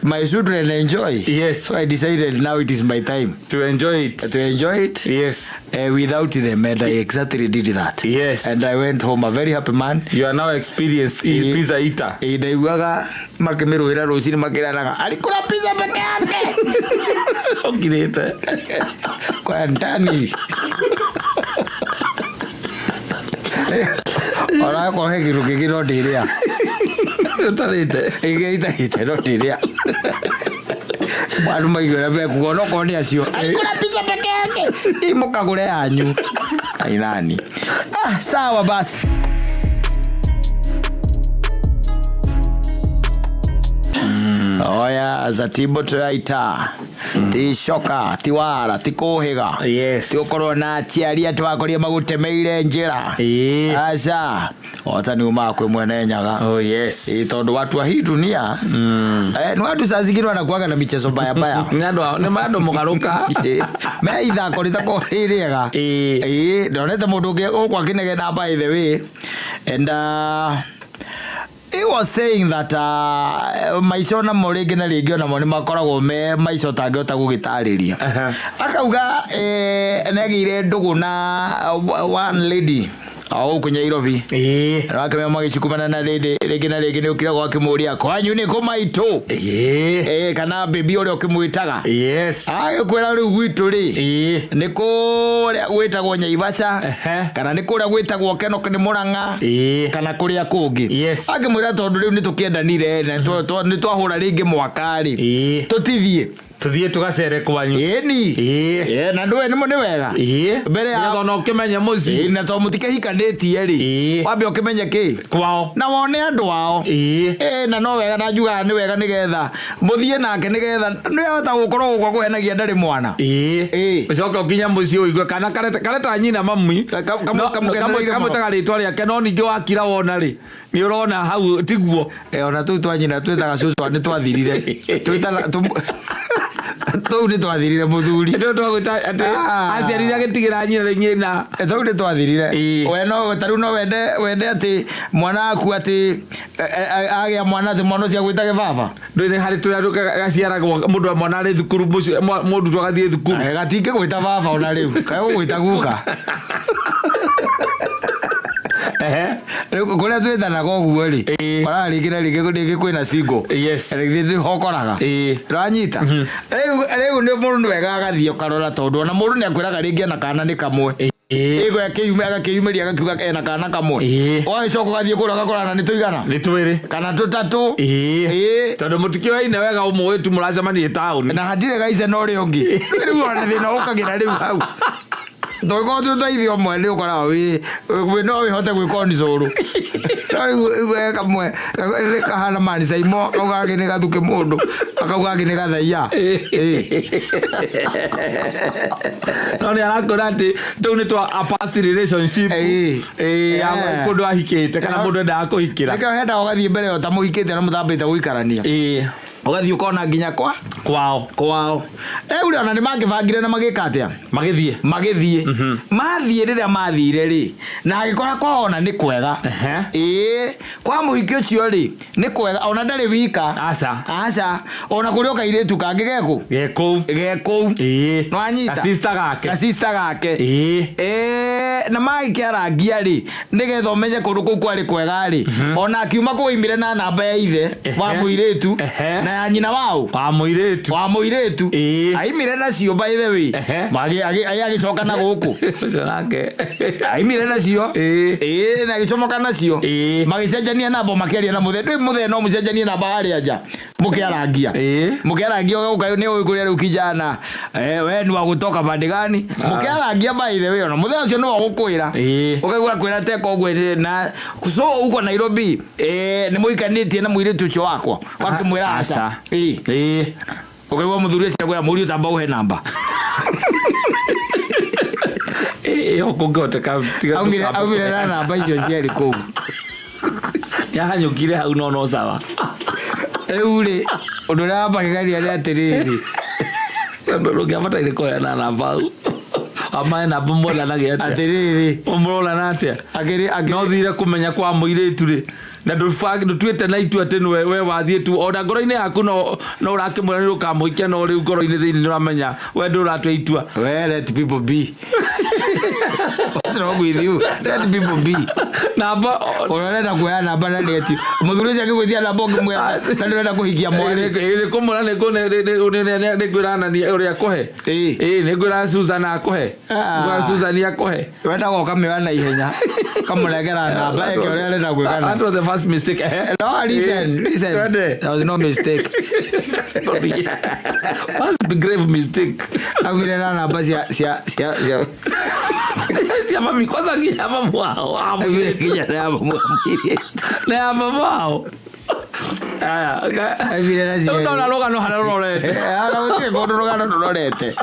my children enjoy. Yes. So I decided now it is my time. To enjoy it. To enjoy it. Yes. Without them, and I exactly did that. Yes. And I went home a very happy man. You are now experienced pizza eater. Ndaiguaga makĩmĩrũĩra rũcinĩ makĩranaga alikula pizza peke yake. Ũkirĩte. Kwa ndani. Onakorwo he kĩndũ kĩngĩ no ndĩrĩa. Ũtarĩte. Ĩngĩ itarĩte no ndĩrĩa. Andũ maiguĩra mekuga onokorwo nĩ acio. Alikula pizza peke yake. Ĩ mũkagũre yanyu. Ai nani. Ah, sawa basi. Oya zatimbo tũraita ti coka ti wara ti kũhĩga. Yes. Ti ũkorwo na aciari atĩ wakoria magũtemeire njĩra. Ĩĩ. Aca ota nĩ umaga kwĩ mwene Nyaga. Oh yes. Ĩĩ, tondũ watu wa hii dunia nĩ watu saa zingine wanakuaga na michezo mbaya mbaya. Nĩ andũ mũgarũka. Me ithako rĩtakoragwo rĩ rĩega. Ĩĩ. Ĩĩ, ndonete mũndũ ũngĩ gũkũ akĩnegena by the way and he was saying that maica onamo rĩngĩ na rĩngĩ onamo nĩ makoragwo me maica ũtangĩhota gũgĩtarĩria. Akauga nĩagĩire ndũgũ na one lady o gũkũ Nairobi. Ĩĩ. Na wakĩmenya magĩcukumana na lady rĩngĩ na rĩngĩ nĩ ũkiragwo akĩmũria kwanyu nĩ kũ maitũ? Ĩĩ. Kana baby ũrĩa ũkĩmwĩtaga. Yes. Agĩkwĩra rĩu gwitũ rĩ. Ĩĩ. Nĩ kũrĩa gwĩtagwo Nyaivasha. Kana nĩ kũrĩa gwĩtagwo Kenok nĩ Mũrang'a. Ĩĩ. Kana kũrĩa kũngĩ. Yes. Akĩmwĩra tondũ rĩu nĩ tũkĩendanire na nĩ twahũra rĩngĩ mwaka rĩ. Ĩĩ. Tũtithiĩ. Tũthiĩ tũgacere kwanyu. Ĩni. Ĩĩ. Ĩĩ, na ndũĩ nĩ wega. Ĩĩ. Mbere ya Nĩgetha ona ũkĩmenye mũciĩ. Ĩĩ, na tondũ mũtikĩhikanĩtie rĩ. Ĩĩ. Wambe ũkĩmenye kĩ? Kwao. Na wone andũ ao. Ĩĩ. Ĩĩ, na no wega na njugaga nĩ wega nĩgetha mũthiĩ nake nĩgetha nĩahota gũkorwo gũkũ akũhenagia ndarĩ mwana. Ĩĩ. Ĩĩ. Ũcoke ũkinye mũciĩ ũigue kana kareta nyina mami. Kamũkenereire mũno. Kamwĩtaga rĩtwa rĩake no ningĩ wakira wona rĩ nĩ ũrona hau tiguo. Ona tũu twa nyina twĩtaga cũcũ nĩ twathirire. Twĩtana tũu nĩ twathirire mũthuri. Nĩ twagwĩta atĩ aciarire agĩtigĩra nyina rĩ nyina. Tũu nĩ twathirire. Ĩĩ. We no ta rĩu no wende atĩ mwana waku atĩ agĩa mwana atĩ mwana ũcio agwĩtage baba. Ndũĩ nĩ harĩ tũrĩa gaciaragwo mũndũ wa mwana arĩ thukuru mũciĩ mũndũ agathiĩ thukuru. Gatingĩgwĩta baba ona rĩu. Kagũgwĩta guka. Rĩu kũrĩa twĩtanaga ũguo rĩ, koraga rĩngĩ na rĩngĩ rĩngĩ kwĩna single. Rĩngĩ nĩho ũkoraga. Ũranyita? Rĩu nĩ mũndũ nĩ wega agathiĩ ũkarora, tondũ ona mũndũ nĩ akwĩraga rĩngĩ ena kana nĩ kamwe. Ĩgo akĩyumĩria agakiuga ena kana kamwe. Ũgagĩcoka ũgathiĩ kũrĩa ũgakora na nĩ tũigana, Nĩ twĩrĩ. Kana tũtatũ. Tondũ mũtikĩoyaine wega, ũmũĩ tu mũracemania taũni. Na hatirĩ gaice na ũrĩa ũngĩ. Rĩu ona thĩna ũkagĩra rĩu hau, tũngĩkorwo twĩ twa ithe ũmwe, nĩ ũkoraga wĩ no wĩhote gwĩka onicũrũ, no rĩu he kamwe kahana manicaimo, kau gangĩ nĩ gathuke mũndũ, kau gangĩ nĩ gathaiya. No nĩ arakwĩra atĩ tũu nĩ twa a past relationship. Ya kũndũ ahikĩte kana mũndũ endaga kũhikĩra. Nĩkĩo hendaga ũgathiĩ mbere ĩyo ũtamũhikĩte na mũtambĩte gũikarania, ũgathiĩ ũkona nginya kwa Kwao. Kwao. Rĩu rĩ, ona nĩ mangĩbangire na magĩka atĩa? Magĩthiĩ. Magĩthiĩ, mathiĩ, rĩrĩa mathire rĩ, na agĩkora kwao ona nĩ kwega. Ĩĩ, kwa mũhiki ũcio rĩ nĩ kwega, ona ndarĩ wika. Aca. Aca, ona kũrĩ o kairĩtu kangĩ gekũ Ge kũu. Ge kũu. Nĩwanyita? Gasista gake. Gasista gake. Na magĩkĩarangia rĩ, nĩgetha ũmenye kũndũ kũu kwarĩ kwega rĩ, ona akiuma kũu aimire na namba ya ithe wa mũirĩtu na ya nyina wao. Wa mũirĩtu. Wa mũirĩtu. Aimire nacio, by the way. Agĩcoka na gũkũ. Ũcio nake. Aimire nacio. Ĩĩ, na agĩcomoka nacio. Magĩcenjania namba, makĩaria na mũthee. Ndũĩ mũthee no mũcenjanie namba harĩa nja mũkĩarangia. Mũkĩarangia ũgauka nĩ ũĩ kũrĩa rĩu kijana, we ni wa gutoka pande gani, mũkĩarangia. By the way, ona mũthee ũcio nĩwe ũgũkwĩra. Ũkaigua kwĩra teka ũguo na so uko Nairobi, nĩ mũikanĩtie na mũirĩtu ũcio wakwa, wakĩmwĩra aca. Aca. Ũkaigua mũthuri ũcio akwĩra, mũriũ, tamba ũhe namba. Ĩyo kũngĩhoteka tiga. Aumire na namba icio cierĩ kũu. Nĩahanyũkire hau, no sawa. Rĩu rĩ, ũndũ ũrĩa wambagegania nĩ atĩrĩrĩ, Tondũ ndũngĩabataire kũheana namba hau, amae namba monanagia atĩa? Atĩrĩrĩ, Mũronana atĩa? Akĩrĩ No thire kũmenya kwa mũirĩtu rĩ, na ndũtuĩte na itua atĩ nĩwe we wathiĩ tu, ona ngoro-inĩ yaku no ũrakĩmwĩra nĩ ũkamũhikia, no rĩu ngoro-inĩ thĩinĩ nĩ ũramenya we ndũratua itua. We, let people be. What's wrong with you? Let people be. Namba. Ũrĩa ũrenda kuoya namba na nĩ eti mũthuri ũcio akĩgwĩtia namba, ũngĩmwĩra na ndũrenda kũhikia mwarĩ. Ĩ kũmwĩra nĩ ngwĩra nani ũrĩa akũhe. Ĩ nĩ ngwĩra Susan akũhe. Ah. Ngwĩra Susan akũhe. Wendaga ũkamĩoya na ihenya, ũkamũnengera namba eke ũrĩa arenda gwĩka. That was the first mistake. No, listen, listen. Twende. There was no mistake. First grave mistake. Aumire na namba cia Cia mami kwanza, nginya mamu wao. Aumire nginya na ya mamu wa mũirĩtu. Na ya mama wao. Aya. Aumire na Rĩu cierĩ. ndona rũgano harĩa rũrorete. Ona gũtirĩ kũndũ rũgano rũrorete.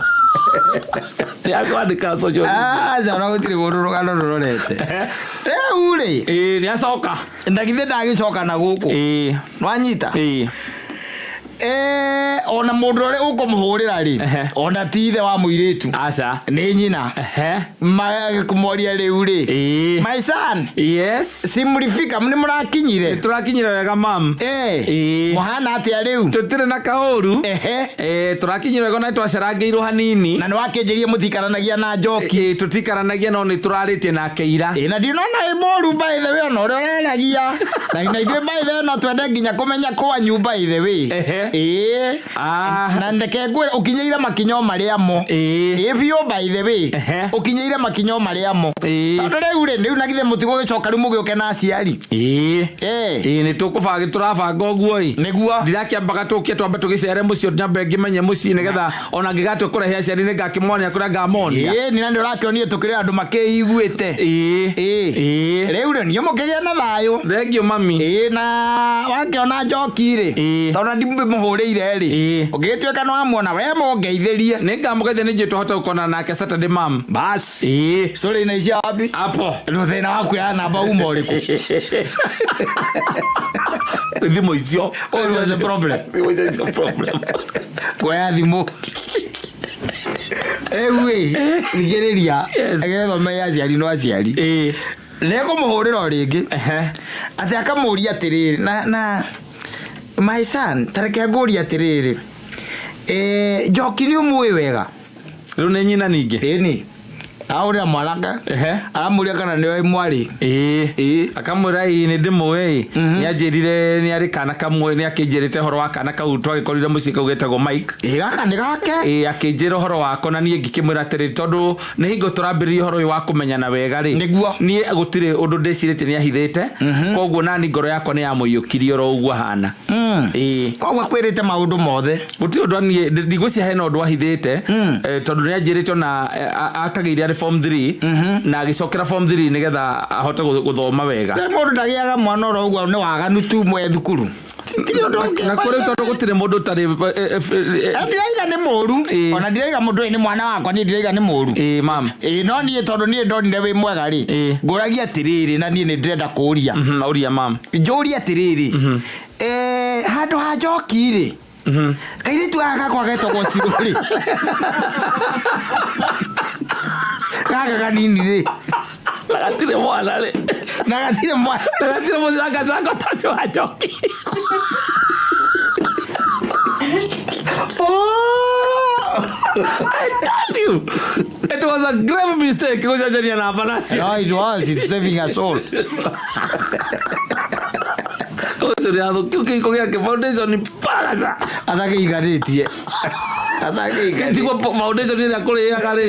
Nĩakwandĩka social media. Aca, ona gũtirĩ kũndũ rũgano rũrorete. Rĩu rĩ, Ĩĩ, nĩacoka. Ndagithĩ ndagĩcoka na gũkũ. Nwanyita? Ona mũndũ ũrĩa ũkũmũhũrĩra rĩ, ona ti ithe wa mũirĩtu. Aca. Nĩ nyina. Magĩkũmoria rĩu rĩ, my son, si mlifika, nĩ mũrakinyire? Tũrakinyire wega, mam. Mũhana atĩa rĩu? Tũtirĩ na kaũru. Tũrakinyire wega na twacerangĩirwo hanini. Na nĩ wakĩnjĩrie mũtikaranagia na Njoki. Tũtikaranagia, no nĩ tũrarĩtie nake ira. Ĩ, na ndinona ĩ mũru, by the way, ona ũrĩa ũraragia na ithuĩ, by the way, no twende nginya kũmenya kwanyu, by the way. Ĩ, na ndeke ngwĩre ũkinyĩire makinya o marĩa mo. Ĩ biũ, by the way, ũkinyĩire makinya o marĩa mo. Tondũ rĩu rĩ, rĩu na githĩ mũtigũgĩcoka rĩu mũgĩũke na aciari? Ĩĩ, nĩ tũkũbanga, tũrabanga ũguo ĩ. Nĩguo. Ndirakĩambaga tũke twambe tũgĩcere mũciĩ, nyambe ngĩmenye mũciĩ, nĩgetha ona ngĩgatua kũrehe aciari nĩ ngakĩmonia kũrĩa ngamonia. Ĩ, nĩ na nĩ ũrakĩonire tũkĩrĩ andũ makĩiguĩte. Ĩ, rĩu rĩ, niĩ mũkĩgĩa na thayũ. Thengiũ, mami. Ĩ, na wakĩona Njoki rĩ, tondũ ndimũhũrĩire rĩ, ũngĩgĩtuĩka nĩ wamuona, we mũngeithĩrie. Nĩ ngamũgeithia, nĩ njũĩ twahota gũkonana nake Saturday, mam. Bas, story inaishia wapi? Hapo. Ndio thĩna wa kuoya namba uma ũrĩkũ? Thimũ icio. What was the problem? Thimũ icio icio problem. Kuoya thimũ rĩu ĩ, thikĩrĩria. Nĩgetha ũmenye aciari no aciari, nĩekũmũhũrĩra o rĩngĩ atĩ akamũria atĩrĩrĩ, na my son, tareke ngũrie atĩrĩrĩ, Njoki nĩ ũmũĩ wega? Rĩu nĩ nyina ningĩ. Ĩni. Ahũrĩra mwanake. Ehe. Aramũria kana nĩoĩ mwarĩ. Ĩĩ. Ĩĩ. Akamwĩra ĩĩ nĩ ndĩmũĩ. Nĩ anjĩrire nĩ arĩ kana kamwe, nĩ akĩnjĩrĩte ũhoro wa kana kau twagĩkorire mũciĩ kau getagwo Mike. Ĩĩ gaka nĩ gake. Ĩĩ akĩnjĩra ũhoro wako na niĩ ngĩkĩmwĩra atĩrĩrĩ, tondũ nĩ hingo tũrambĩrĩria ũhoro ũyũ wa kũmenyana wega rĩ. Nĩguo. Niĩ gũtirĩ ũndũ ndĩcirĩtie nĩ ahithĩte. Koguo nani ngoro yakwa nĩ yamũiyũkirie oro ũguo ahana. Ĩĩ. Koguo akwĩrĩte maũndũ mothe. Gũtirĩ ũndũ niĩ ndigwĩciria hena ũndũ ahithĩte, tondũ nĩ anjĩrĩte ona akagĩire arĩ form 3 na agĩcokera form 3 nĩgetha ahote gũthoma wega. Rĩu mũndũ ndagĩaga mwana oro ũguo nĩ waganu tu mwe thukuru. Tiri ũndũ ũngĩ. Na kũrĩ tondũ gũtirĩ mũndũ ũtarĩ Ndiraiga nĩ mũru. Ĩĩ. Ona ndiraiga mũndũ ũyũ nĩ mwana wakwa, niĩ ndiraiga nĩ mũru. Ĩĩ mam. Ĩĩ no niĩ tondũ niĩ ndonire wĩ mwega rĩ, Ĩĩ. ngũragia atĩrĩrĩ na niĩ nĩ ndĩrenda kũũria. Ũria mam. Njũrie atĩrĩrĩ, handũ ha njoki rĩ, kairĩtu gaka gakwa getagwo Cirũ rĩ, gaka kanini rĩ, Na gatirĩ mwana rĩ. Na gatirĩ mwana. Na gatirĩ mũcangacango ta ũcio wa njoki. I told you. It was a grave mistake gũcenjania namba nacio. No, it was. It's saving us all. Ũcio nĩ athũkiu kĩhiko gĩake foundation paragaca. Atakĩiganĩtie. Atakĩiganĩtie. Tiguo foundation ĩrĩa kũrĩaga rĩ,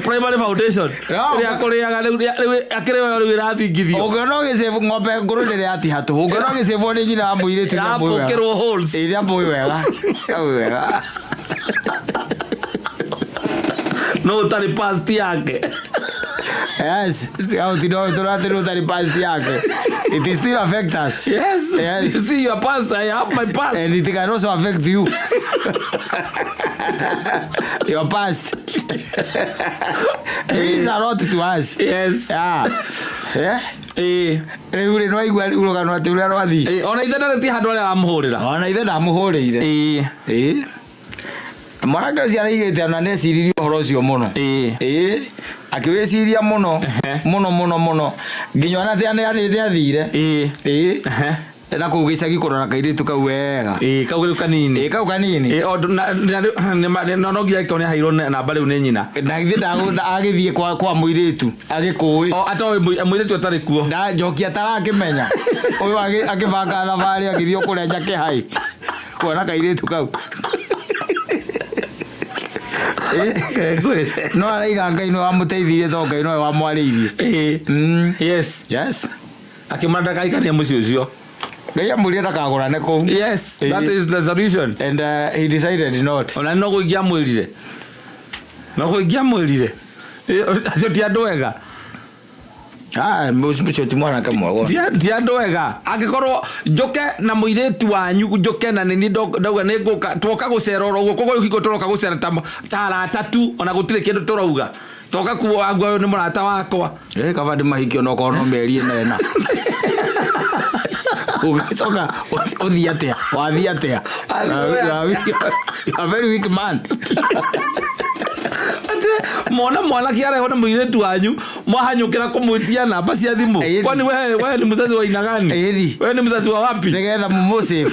primary foundation No. ĩrĩa kũrĩaga rĩu rĩu akĩrĩ oyo rĩu ĩrathingithio. Ũngĩona ũgĩcĩbwo ng'ombe ngũrũ ndĩrĩ yatiha tũhũ. Ũngĩona ũgĩcĩbwo nĩ nyina wa mũirĩtu nĩ amũĩ wega. Ĩrapũkĩrwo holes. Ĩĩ nĩ amũĩ wega. Nĩ amũĩ wega. No ũtarĩ past yake. Yes. Tiga tũratĩ ũtarĩ past yake. It still affect us. Yes. Yes. You see your past, I have my past. And it can also affect you. Your past. It is a lot to us. Yes. Yeah. Yeah. Ĩĩ. Rĩu rĩ nĩwaigua rĩu rũgano atĩ ũrĩa rwathiĩ. Ĩĩ, ona ithe ndarĩ ti handũ arĩa aramũhũrĩra. Ona ithe ndamũhũrĩire. Ĩĩ. Ĩĩ. Mwanake ũcio araigĩte ona nĩeciririe ũhoro ũcio mũno. Ĩĩ. Ĩĩ. Akĩwĩciria mũno mũno mũno mũno nginya ona nĩ athire. Ĩĩ. Ĩĩ. Ehe. Na kũu gĩcagi kũrora kairĩtu kau wega. Ĩĩ, kau rĩu kanini. Ĩĩ kau kanini. Ĩĩ, o na no nginya ĩkorwo nĩ aheirwo namba rĩu nĩ nyina. Na githĩ agĩthiĩ kwa mũirĩtu agĩkũĩ. O atoĩ mũirĩtu atarĩ kuo. Na njoki atarakĩmenya. Ũyũ agĩbanga thabarĩ agĩthiĩ kũrĩa Njakĩhai kuona kairĩtu kau. No araiga Ngai nĩwe wamũteithirie tondũ Ngai nowe wamwarĩirie. Ĩĩ. Yes. Yes. Akĩmwĩra ndakaikanie mũciĩ ũcio. Ngai amwĩrire ndakagũrane kũu. Yes, that is the solution. And he decided not. Ona no gũingĩamwĩrire. No gũingĩamwĩrire. Acio ti andũ ega. Ah, mũcio ti mwanake mwega. Ti andũ ega. Angĩkorwo njũke na mũirĩtu wanyu njũke na nĩ ndauga nĩ ngũka twoka gũcera oro ũguo koguo hingo tũroka gũcera ta arata tu ona gũtirĩ kĩndũ tũrauga. Toka kuo angwa ũyũ nĩ mũrata wakwa. Kaba ndĩmahikie no korwo no mĩeri ĩna ĩna. Ũgĩcoka ũthiĩ atĩa? Wathiĩ atĩa? You are very weak man. Atĩ mona mwanake arehwo nĩ mũirĩtu wanyu mwahanyũkĩra kũmwĩtia namba cia thimũ. Ĩĩ. Kwani wewe ni mzazi wa aina gani? Ĩĩ. Wewe ni mzazi wa wapi? Nĩgetha mũmũsave.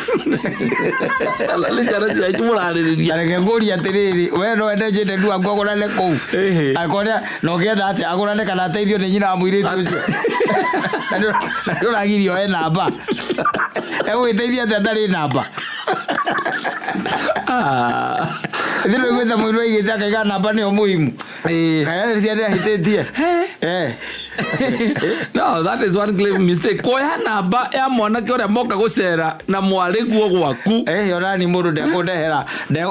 Nĩ ciana cianyu mũrarĩrĩria. Na reke ngũrie atĩrĩrĩ, we no wende njĩte ndu waku agũrane kũu? Ĩhĩ. Angĩkorwo na ũngĩenda atĩa agũrane kana ateithio nĩ nyina wa mũirĩtu ũcio? Na nĩ ũragirio oe namba. Egũgĩteithia atĩa atarĩ namba? Ithuĩ nĩũiguĩte mũirũ aigĩte akaiga namba nĩyo muhimu. Ĩĩ. Kana ciana nĩahĩtĩtie. No, that is one grave mistake. Kuoya namba ya mwanake ũrĩa moka gũcera na mwarĩguo gwaku. Ona ni mũndũ ndekũndehera.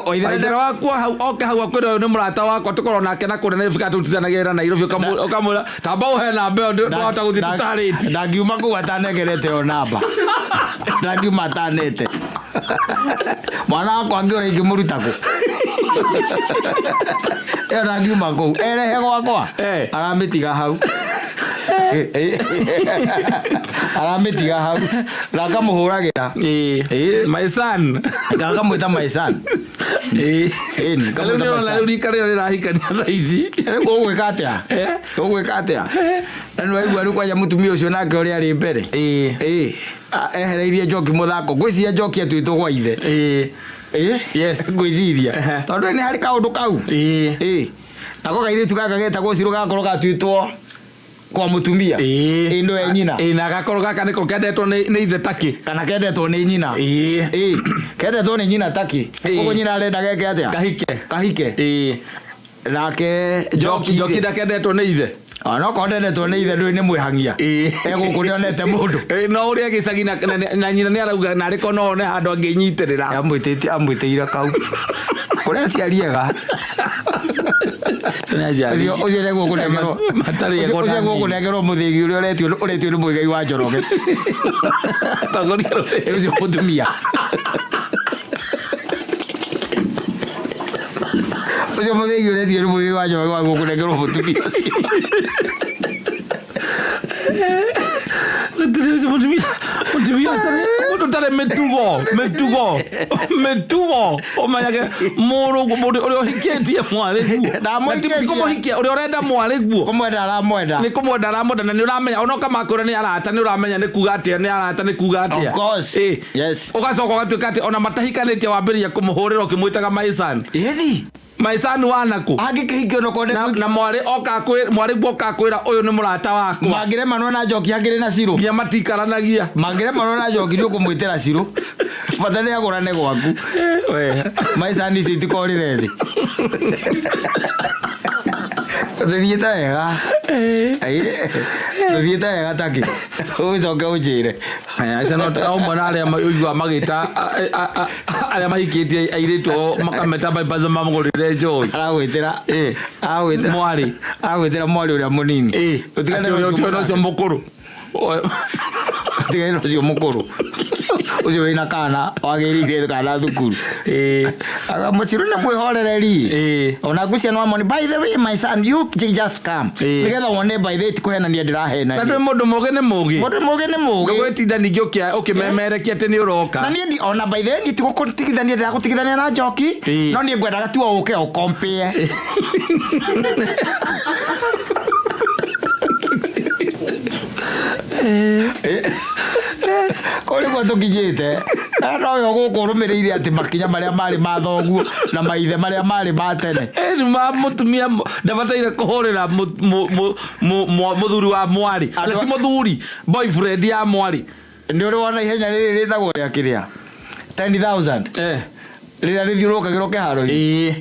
Waithera waku hau oke hau akwĩra ũyũ nĩ mũrata wakwa tũkorwo nake na kũrĩa Nairobi kana tũrutithanagia wĩra Nairobi ũkamwĩra tamba ũhe namba ĩyo ndũhota gũthiĩ tũtarĩtie. Ndangiuma kũu atanengerete ĩyo namba. Ndangiuma atanete. Mwana wakwa angĩũra ingĩmũruta kũ? Ĩyo ndangiuma kũu. Erehe gwakwa. Aramĩtiga hau. Aramĩtiga hau. Na akamũhũragĩra. My son. Akamwĩta my son. Rĩu nĩũrona rĩu rika rĩrĩa rĩrahikania thaa ici. Rĩu ũgwĩka atĩa? Ũgwĩka atĩa? Na nĩwaigua rĩu kwanja mũtumia ũcio nake ũrĩa arĩ mbere. Ehereirie njoki mũthako. Ngwĩciria njoki atuĩtwo gwa ithe. Yes. Ngwĩciria. Tondũ nĩ harĩ kaũndũ kau. Nako kairĩtu gaka getagwo Cirũ gagakorwo gatuĩtwo kwa mũtumia. Ĩĩ. Ĩ nĩwe nyina. Ĩĩ, na gakorwo gaka nĩko kendetwo nĩ ithe takĩ. Kana kendetwo nĩ nyina. Ĩĩ. Ĩĩ. Kendetwo nĩ nyina taki. Ĩĩ. Koguo nyina arenda geke atĩa? Kahike. Kahike. Ĩĩ. Nake Njoki Njoki Njoki ndakendetwo nĩ ithe. Onokorwo ndendetwo nĩ ithe ndũĩ nĩ mwĩhangia. Ĩĩ. E gũkũ nĩonete mũndũ. Ĩĩ, no ũrĩa gĩcagi na nyina nĩ arauga narĩ ko no one handũ angĩnyitĩrĩra. Amwĩtĩte amwĩtĩire kau. Kũrĩ aciari ega. Ũcio ũcio nĩguo kũnengerwo Matarĩ ega ũcio ona nĩguo nini. kũnengerwo mũthĩgi ũrĩa ũretio nĩ Mũigai wa Njoroge. Atongoria rũrĩrĩ. Ũcio mũtumia. Ũcio mũthĩgi ũretio nĩ Mũigai wa Njoroge waguo kũnengerwo mũtumia ũcio. Gũtirĩ ũcio mũtumia mũndũ ũtarĩ mĩtugo ũmenyage mũndũ ũrĩa ũhikĩtie mwarĩ guo. Ndamũhikĩtie. Na ti kũmũhikia ũrĩa ũrenda mwarĩ guo. Kũmwenda aramwenda. Nĩ kũmwenda aramwenda na nĩ ũramenya ona ũkamakwĩra nĩ arata nĩ ũramenya nĩ kuga atĩa nĩ arata nĩ kuga atĩa. Of course. Ĩ. Yes. Ũgacoka ũgatuĩka atĩ ona matahikanĩtie wambĩrĩria kũmũhũrĩra ũkĩmwĩtaga my son. Ĩni. My son wanakũ? Angĩkĩhikio no konde Na mwarĩ oka mwarĩ guo oka kwĩra ũyũ nĩ mũrata wakwa. mangĩremanwo na Njoki hakĩrĩ na Cirũ. Nginya matikaranagia. Mangĩremanwo na Njoki nĩ ũkũmwĩtĩra Cirũ. Bata nĩ agũrane gwaku. We. Maicani icio itikorĩre thĩ. Tũthiĩte wega. Tũthiĩte wega takĩ. Ũcoke ũnjĩre. Acio no ũmwe na arĩa ũiguaga magĩta arĩa mahikĩtie airĩtu ao makameta bypass mamũgũrĩre njohi. Aragwĩtĩra. Ĩ. Aragwĩtĩra. Mwarĩ. Aragwĩtĩra mwarĩ ũrĩa mũnini. Ĩ. Ũtigane Atĩ na ũrĩa ũcio ũtigane na ũcio mũkũrũ. Ũtigane na ũcio mũkũrũ. Ũcio wĩna kana wagĩrĩire kana thukuru. Ĩ. Aga mũcirũ nĩ mwĩhorereri. Ĩ. Ona ngucia no amoni by the way my son you just come. Ĩ. Nĩgetha wone by the way ti kũhenania Na ndĩrahenania. ndũĩ mũndũ mũgĩ nĩ mũgĩ. Mũndũ mũgĩ nĩ mũgĩ. Ndũgwĩtinda ningĩ ũkĩmemerekia atĩ nĩ ũroka. Na niĩ ndi ona by the way niĩ tigũkũtigithania ndĩragũtigithania na Njoki. Ĩ. No niĩ ngwendaga tu o ũke ũkompĩe. Kũu nĩguo tũkinyĩte. Na nowe ũgũkũ ũrũmĩrĩire atĩ makinya marĩa marĩ ma thoguo na maithe marĩa marĩ ma tene. Ĩ, ma mũtumia ndabataire kũhũrĩra mũthuri wa mwarĩ. Andũ- Na ti mũthuri, boyfriend ya mwarĩ. Nĩ ũrĩ wona ihenya rĩrĩ rĩtagwo rĩa kĩrĩa 10,000 Eh. rĩrĩa rĩthiũrũrũkagĩrwo kĩharo-inĩ. Ĩ.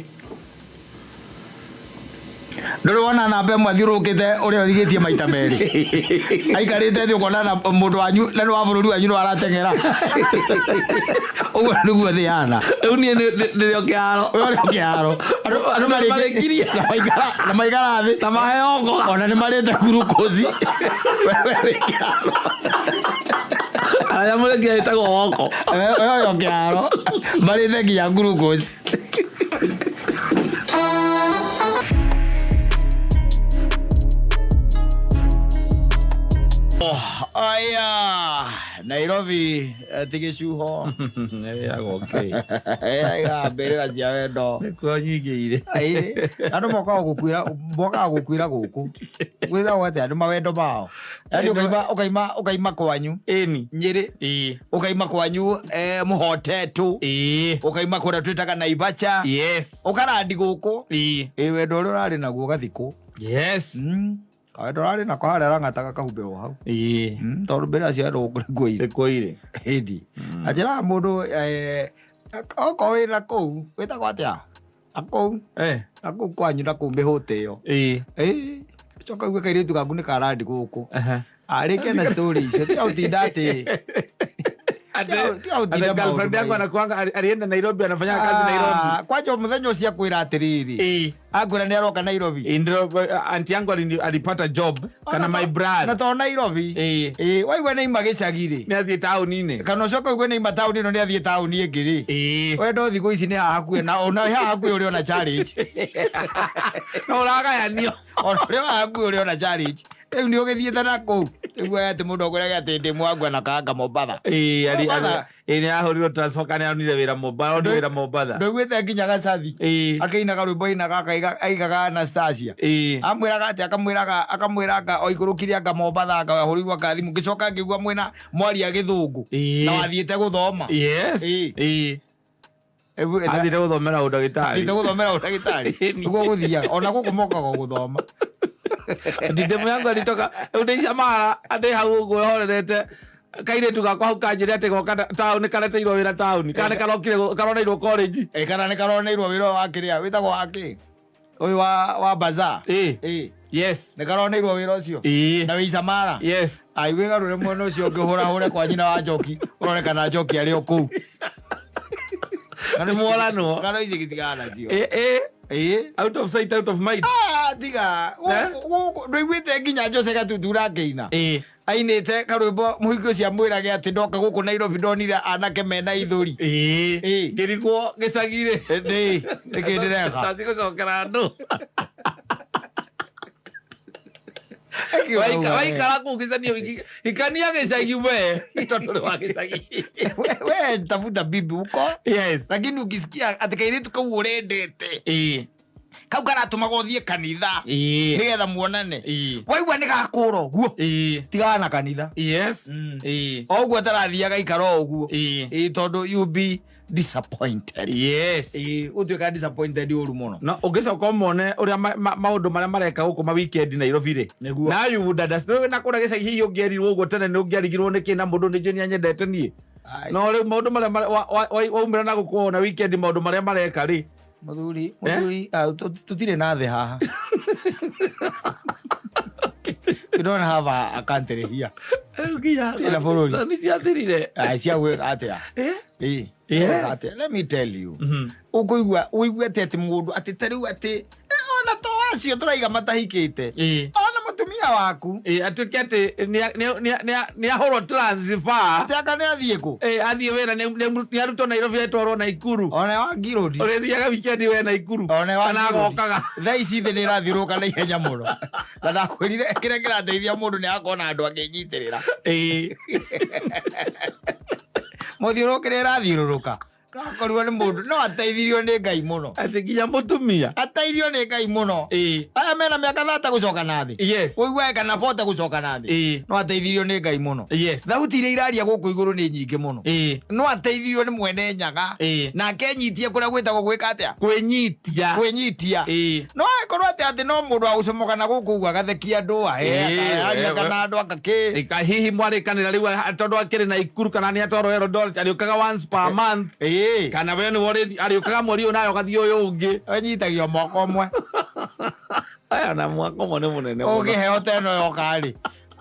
Ndũrĩ wona namba ĩmwe athiũrũrũkĩte ũrĩa ũrigĩtie maita merĩ. Aikarĩte thĩ ũkona na mũndũ wanyu na nĩ wa bũrũri wanyu nĩ arateng'era. Ũguo nĩguo thĩ ĩhana. Rĩu niĩ ndĩrĩ o kĩharo. We ũrĩ o kĩharo. Andũ Marĩkirie. na maikara thĩ. Na maheo ngoga. Ona nĩ marĩte glucose. We wĩ kĩharo. Arĩa mũrĩkia ĩtagwo woko. We ũrĩ o kĩharo. Marĩte nginya glucose. Aya, Nairobi ti gĩcuho. Aiga mbĩrĩra cia wendo. Nĩkuo nyingĩ irĩ. Ĩĩ, andũ mokaga gũkuĩra mokaga gũkuĩra gũkũ. Gwĩtagwo atĩa nĩ mawendo mao. Yaani ũkaima kwanyu Ĩni. Nyĩrĩ. Ĩĩ. Ũkaima kwanyu Mũhotetũ. Ĩĩ. Ũkaima kũrĩa twĩtaga Naibacha. Yes. Ũkarandi gũkũ. Ĩĩ. Ĩ wendo ũrĩa ũrarĩ naguo ũgathikwo. Yes. Kawendo ũrarĩ nako harĩa rang'ata gakahumbĩrwo hau. Ĩĩ. Tondũ mbĩrĩra cia wendo gũkũ nĩkuo irĩ. Nĩkuo irĩ. Ĩndi. Anjĩraga mũndũ okorwo wĩna kũu wĩtagwo atĩa? Na kũu Eh. na kũu kwanyu na kũu mĩhũte ĩyo. Ĩĩ. Ĩĩ. Coka uge kairĩtu gaku nĩ karandi gũkũ. Aha. Arĩkia na story icio tiga gũtinda atĩ. Tiga gũtinda Ate girlfriend maũndũ yangu maingĩ. anakuanga alienda Nairobi anafanya kazi Nairobi. Ah, kwanja mũthenya ũcio akwĩra atĩrĩrĩ. Ĩĩ. Akwĩra nĩ aroka Nairobi. Ĩĩ, ndio auntie yangu alipata job kana my Na brother. to Nairobi. Ĩĩ. Ĩĩ, waigua nĩ ima gĩcagi rĩ. Nĩ athiĩ taũni-inĩ. Kana ũcoke ũigue nĩ ima taũni ĩno nĩ athiĩ taũni ĩngĩ rĩ. Ĩĩ. Wendo thikũ ici nĩ haha hakuhĩ na ona haha hakuhĩ ũrĩ ona challenge. No ũragayanio. Ona ũrĩ haha hakuhĩ ũrĩ ona challenge. Rĩu nĩ ũgĩthiĩte na kũu. Rĩu atĩ mũndũ akwĩraga atĩ ndĩ mwangwa na kanga Mombatha. Ĩĩ, Mombatha. ĩĩ nĩ ahũrirwo transfer kana onire wĩra Mombatha, onire wĩra Mombatha. Ndũiguĩte nginya Gacathi. Ĩĩ. Akĩinaga rwĩmbo ainaga aigaga Anastasia. Ĩĩ. Amwĩraga atĩ akamwĩraga oikũrũkire anga Mombatha anga ahũrirwo anga thimũ ngĩcoka ngĩigua mwĩna mwaria gĩthũngũ Ĩĩ. na wathiĩte gũthoma. Yes. Ĩĩ. Ĩĩ. Athire guthomera udagitari. Thiĩte gũthomera ũndagĩtarĩ nĩguo gũthiaga ona gũkũ mokaga gũthoma. Ndindemu yangu alitoka ndeica mara andĩ hau ũguo horerete kairĩtu gakwa hau kanjĩre atĩ goka taũni kareteirwo wĩra taũni kana nĩ karokire karoneirwo college. Ĩ, kana nĩ karoneirwo wĩra wa kĩrĩa wĩtagwo wa kĩ ũyũ wa bazaar. Ĩ. Ĩ. Yes. Nĩ karoneirwo wĩra ũcio. Ĩ. Na wĩ Isamara. Yes. Ai wĩgarũre mwena ũcio ũngĩ ũhũrahũre kwa nyina wa njoki ũrore kana njoki arĩ o kũu. Nĩ mworanwo. Ng'ano ici gĩtigana nacio. Ĩ, ĩ. Ĩ. Out of sight, out of mind. Ah, tiga. Eh? Gũkũ ndũiguĩte nginya Jose Gatutura akĩina. Ĩ. Ainĩte karwĩmbo mũhiki ũcio amwĩrage atĩ ndoka gũkũ Nairobi ndonire anake mena ithũri. Ĩ. Ĩ. Ngĩrigwo gĩcagi-rĩ. Nĩ nĩkĩ ndĩreka. Ndathiĩ gũcokera andũ. Eki ũrauga we. Waikara kũu gĩcagi hikania gĩcagi we tondũ nĩ wa gĩcagi. We tafuta bibi huko. Yes. Lakini ukisikia atĩ kairĩtu kau ũrendete Ĩ. kau karatũmaga ũthiĩ kanitha Ĩ. nĩgetha muonane Ĩ. waigua nĩ gakũra ũguo Ĩ. tigana na kanitha. Yes. Ĩ. O ũguo atarathiaga ikara o ũguo. Ĩ. Ĩ, tondũ you be disappointed. Yes. Ĩ, ũtuĩka disappointed ũru mũno. No ũngĩcoka ũmone ũrĩa maũndũ marĩa mareka gũkũ ma weekend Nairobi rĩ. Nĩguo. Na you would understand. Rĩu na kũrĩa gĩcagi hihi ũngĩerirwo ũguo tene nĩ ũngĩarigirwo nĩkĩ na mũndũ nĩ njũĩ nĩanyendete niĩ. Ai. No rĩu maũndũ marĩa waumĩra na gũkũ wona weekend maũndũ marĩa mareka rĩ. Mũthuri mũthuri tũtirĩ na thĩ haha. We don't have a country here. Rĩu nginya Tĩna bũrũri. thoni ciathirire. Ai, cia gwĩka atĩa? Eh? Ĩ, Yes. gwĩka atĩa? Let me tell you. Ũkũigua ũigue atĩ atĩ mũndũ atĩ ta rĩu atĩ ona to acio tũraiga matahikĩte. Ĩ. Ona mũtumia waku. Ĩ, atuĩke atĩ nĩ ahũrwo transfer. Atĩ anga nĩ athiĩ kũ? Ĩ, athiĩ wĩra nĩ arutwo Nairobi atwarwo Naikuru. Ona wa ngirũndi. Ũrĩthiaga weekend we Naikuru. Ona wa Kana ngirũndi. agokaga. Thaa ici thĩ nĩ ĩrathiũrũrũka na ihenya mũno. Na ndakwĩrire kĩrĩa kĩrateithia mũndũ nĩ akorwo na andũ angĩnyitĩrĩra. Ĩ. Mũthiũrũrũkĩre ĩrathiũrũrũka. Akorirwo nĩ mũndũ no ateithirio nĩ Ngai mũno. Atĩ nginya mũtumia. Ateithio nĩ Ngai mũno. Ĩ. Aya mena mĩaka thata gũcoka na thĩ. Yes. Ũiguaga kana bote gũcoka na thĩ. Ĩ. No ateithirio nĩ Ngai mũno. Yes. Thauti iria iraria gũkũ igũrũ nĩ nyingĩ mũno. Ĩ. No ateithirio nĩ mwene nyaga. Ĩ. Nake enyitie kũrĩa gwĩtagwo gwĩka atĩa? Kwĩnyitia. Kwĩnyitia. Ĩ. No akorwo atĩ atĩ no mũndũ wa gũcomoka na gũkũ ũguo agathekia andũ ahe Ĩ, akaria ĩ, kana andũ akakĩ. Ĩka hihi mwarĩkanĩra rĩu tondũ akĩrĩ Naikuru kana nĩ atwarwo Eldoret arĩũkaga once per month. Ĩ. Kana we nĩwe arĩũkaga mweri ũyũ nawe ũgathiĩ ũyũ ũngĩ. Anyitagio moko ũmwe. Aya na mwaka ũmwe nĩ mũnene mũno. Ũngĩheo ta ĩno yoka rĩ.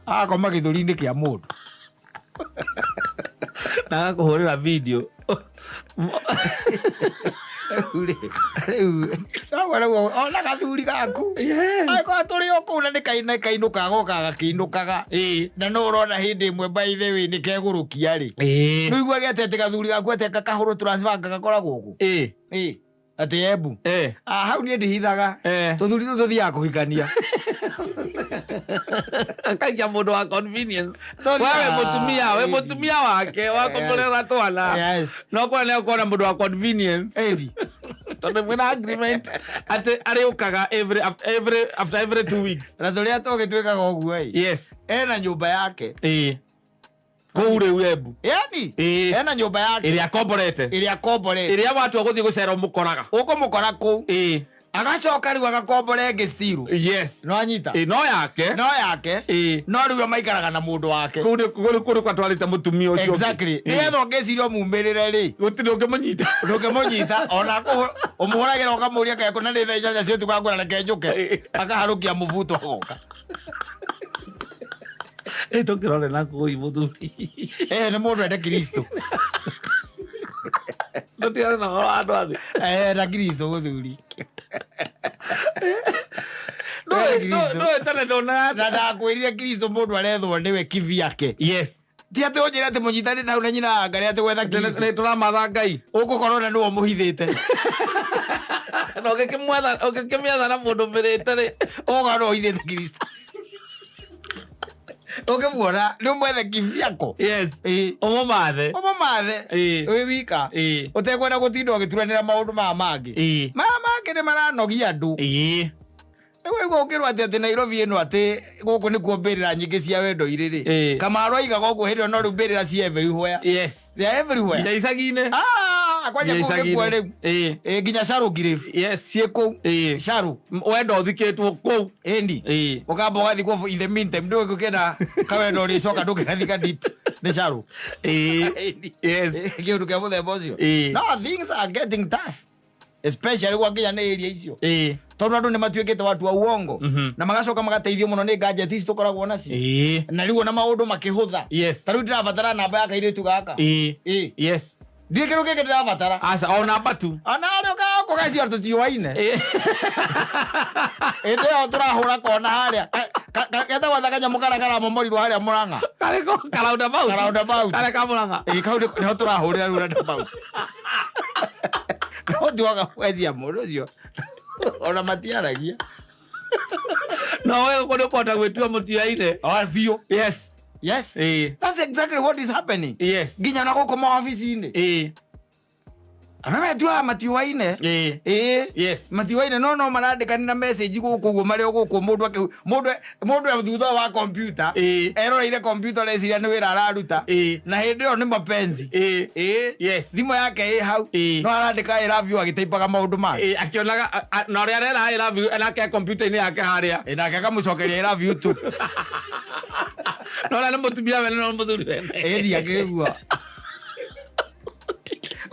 Agakoma gĩthũri-inĩ kĩa mũndũ. Na agakũhũrĩra video. Rĩu rĩu rĩu ona gathuri gaku. Yes. Angĩkorwo tũrĩ o kũu na nĩ kainũkaga gokaga gakĩinũkaga. Ĩ. Na no ũrona hĩndĩ ĩmwe by the way nĩ kegũrũkia rĩ. Ĩ. Nĩ ũiguage atĩ atĩ gathuri gaku atĩ gakahũrwo transfer gagakoragwo gũkũ. Ĩ. Ĩ. Atĩ Embu. Ĩ. Ah, hau niĩ ndihithaga. Eh. Tũthuri tũu tũthiaga kũhikania. Akaikia mũndũ wa convenience. Tũthiaga- Wewe mũtumia, we Ĩĩ. mũtumia wake wa kũmũrera twana. Yes. No kũrĩa nĩ ũkona mũndũ wa convenience. Ĩndi. Tondũ mwĩna agreement atĩ arĩũkaga every every after every 2 weeks. Na tũrĩa tũngĩ twĩkaga ũguo ĩ. Yes. Ena nyũmba yake. Ĩ. Kũu rĩu Embu. Yani. Ĩ. Ena nyũmba yake. Ĩrĩa akomborete. Ĩrĩa akomborete. Ĩrĩa watua gũthiĩ gũcera ũmũkoraga. Ũkũmũkora kũu. Ĩ. Agacoka rĩu agakombora ĩngĩ still. Yes. No anyita. Ĩ, no yake. No yake. Ĩ. No rĩu maikaraga na mũndũ wake. Kũu nĩ kũu nĩ kwatwarĩte mũtumia ũcio. ũngĩ. Exactly. Ĩ. Nĩgetha ũngĩciria ũmumĩrĩre rĩ. Gũtirĩ ũngĩmũnyita. Ndũngĩmũnyita ona ũmũhũragĩra ũkamũria kana na nĩ thaa inyanya cia ũtukũ akwĩra reke njũke. Ĩ. Akaharũkia mũbuto agoka. Ĩ, tũkĩrore na kũu mũthuri. Eh, nĩ mũndũ ende Kristo. Tũtigane na ũhoro wa andũ a thĩ. Eh, na Kristo mũthuri. Ndũĩ tene ndonaga Na ndakwĩrire Kristo mũndũ arethwo nĩwe kivyake. Yes. Ti atĩ ũnjĩre atĩ mũnyitanĩte hau na nyina wa Ngarĩ atĩ gwetha Kristo. Nĩ tũramatha Ngai. Ũgũkorwo na nĩwe ũmũhithĩte. Na ũngĩkĩmĩetha na mũndũ mĩrĩte rĩ. Ũgũkorwo nĩwe ũhithĩte Kristo. Ũngĩmuona nĩ ũmwethe kivyako. Yes. Ĩ. Ũmũmathe. Ũmũmathe. Ĩ. Wĩ wika. Ĩ. Ũtekwenda gũtinda ũgĩturanĩra maũndũ maya mangĩ. Ĩ. Maya mangĩ nĩ maranogia andũ. Ĩ. Rĩu waigua ũkĩrwo atĩ atĩ Nairobi ĩno atĩ gũkũ nĩkuo mbĩrĩra nyingĩ cia wendo irĩ rĩ. Ĩ. Kamaru aigaga ũguo hĩndĩ ĩyo no rĩu mbĩrĩra ci everywhere. Yes. They are everywhere. Nginya icagi-inĩ. Ah! Kwanja Nginya kũu nĩkuo icagi-inĩ. rĩu. Ĩĩ. Ĩĩ, nginya Sharrow Grave. Yes. Ciĩ kũu. Ĩĩ. Sharrow. Wenda ũthikĩtwo kũu. Ĩni. Ĩĩ. Ũkamba ũgathikwo in the meantime ndũĩ gũkĩenda kawendo ũrĩcoka ndũngĩgathika deep nĩ Sharrow. Ĩĩ. Ĩni. Yes. Kĩũndũ kĩa mũthemba ũcio. Ĩĩ. No things are getting tough. Especially gwakinya nĩ area icio. Ĩĩ. Tondũ andũ nĩ matuĩkĩte watu wa uongo. Na magacoka magateithio mũno nĩ gadget ici tũkoragwo nacio. Ĩĩ. Na rĩu ona maũndũ makĩhũtha. Yes. Ta rĩu ndĩrabatara namba ya kairĩtu gaka. Ĩĩ. Ĩĩ. Yes. Ndirĩ kĩndũ kĩngĩ ndĩrabatara. Aca o namba tu. Ona arĩ ũgacio tũtiũaine. Ĩĩ. Hĩndĩ ĩyo tũrahũra kona harĩa. Getagwo ta kanyamũ karĩa karamomorirwo harĩa Mũrang'a. Karĩko ka roundabout. Ka roundabout. Karĩa ka Mũrang'a. Ĩĩ kau nĩho tũrahũrĩra rĩu roundabout. No tiwaga gwethia mũndũ ũcio. Ona matiaragia. No we ũguo nĩ ũkũhota gwĩtua mũtiaine. Oh, biũ. Yes. Yes. Ĩĩ. That's exactly what is happening. Yes. Nginya na gũkũ mawabici-inĩ. Ĩĩ. Arĩa metuaga matiũaine. Ĩĩ. Ĩĩ. Yes. Matiũaine no marandĩkanĩra message gũkũ ũguo marĩ o gũkũ mũndũ akĩ mũndũ mũndũ e thutha wa computer. Ĩĩ. Eroreire computer areciria nĩ wĩra araruta. Ĩĩ. Na hĩndĩ ĩyo nĩ mapenzi. Ĩĩ. Ĩĩ. Yes. Thimũ yake ĩ hau. Ĩĩ. No arandĩka I love you agĩtaipaga maũndũ make. Ĩĩ, akĩonaga na ũrĩa arera I love you nake kompiuta-inĩ yake harĩa. Ĩ nake akamũcokeria I love you too. Na ũrĩa nĩ mũtumia wene no mũthuri wene. Ĩĩ ndiakĩrĩgua.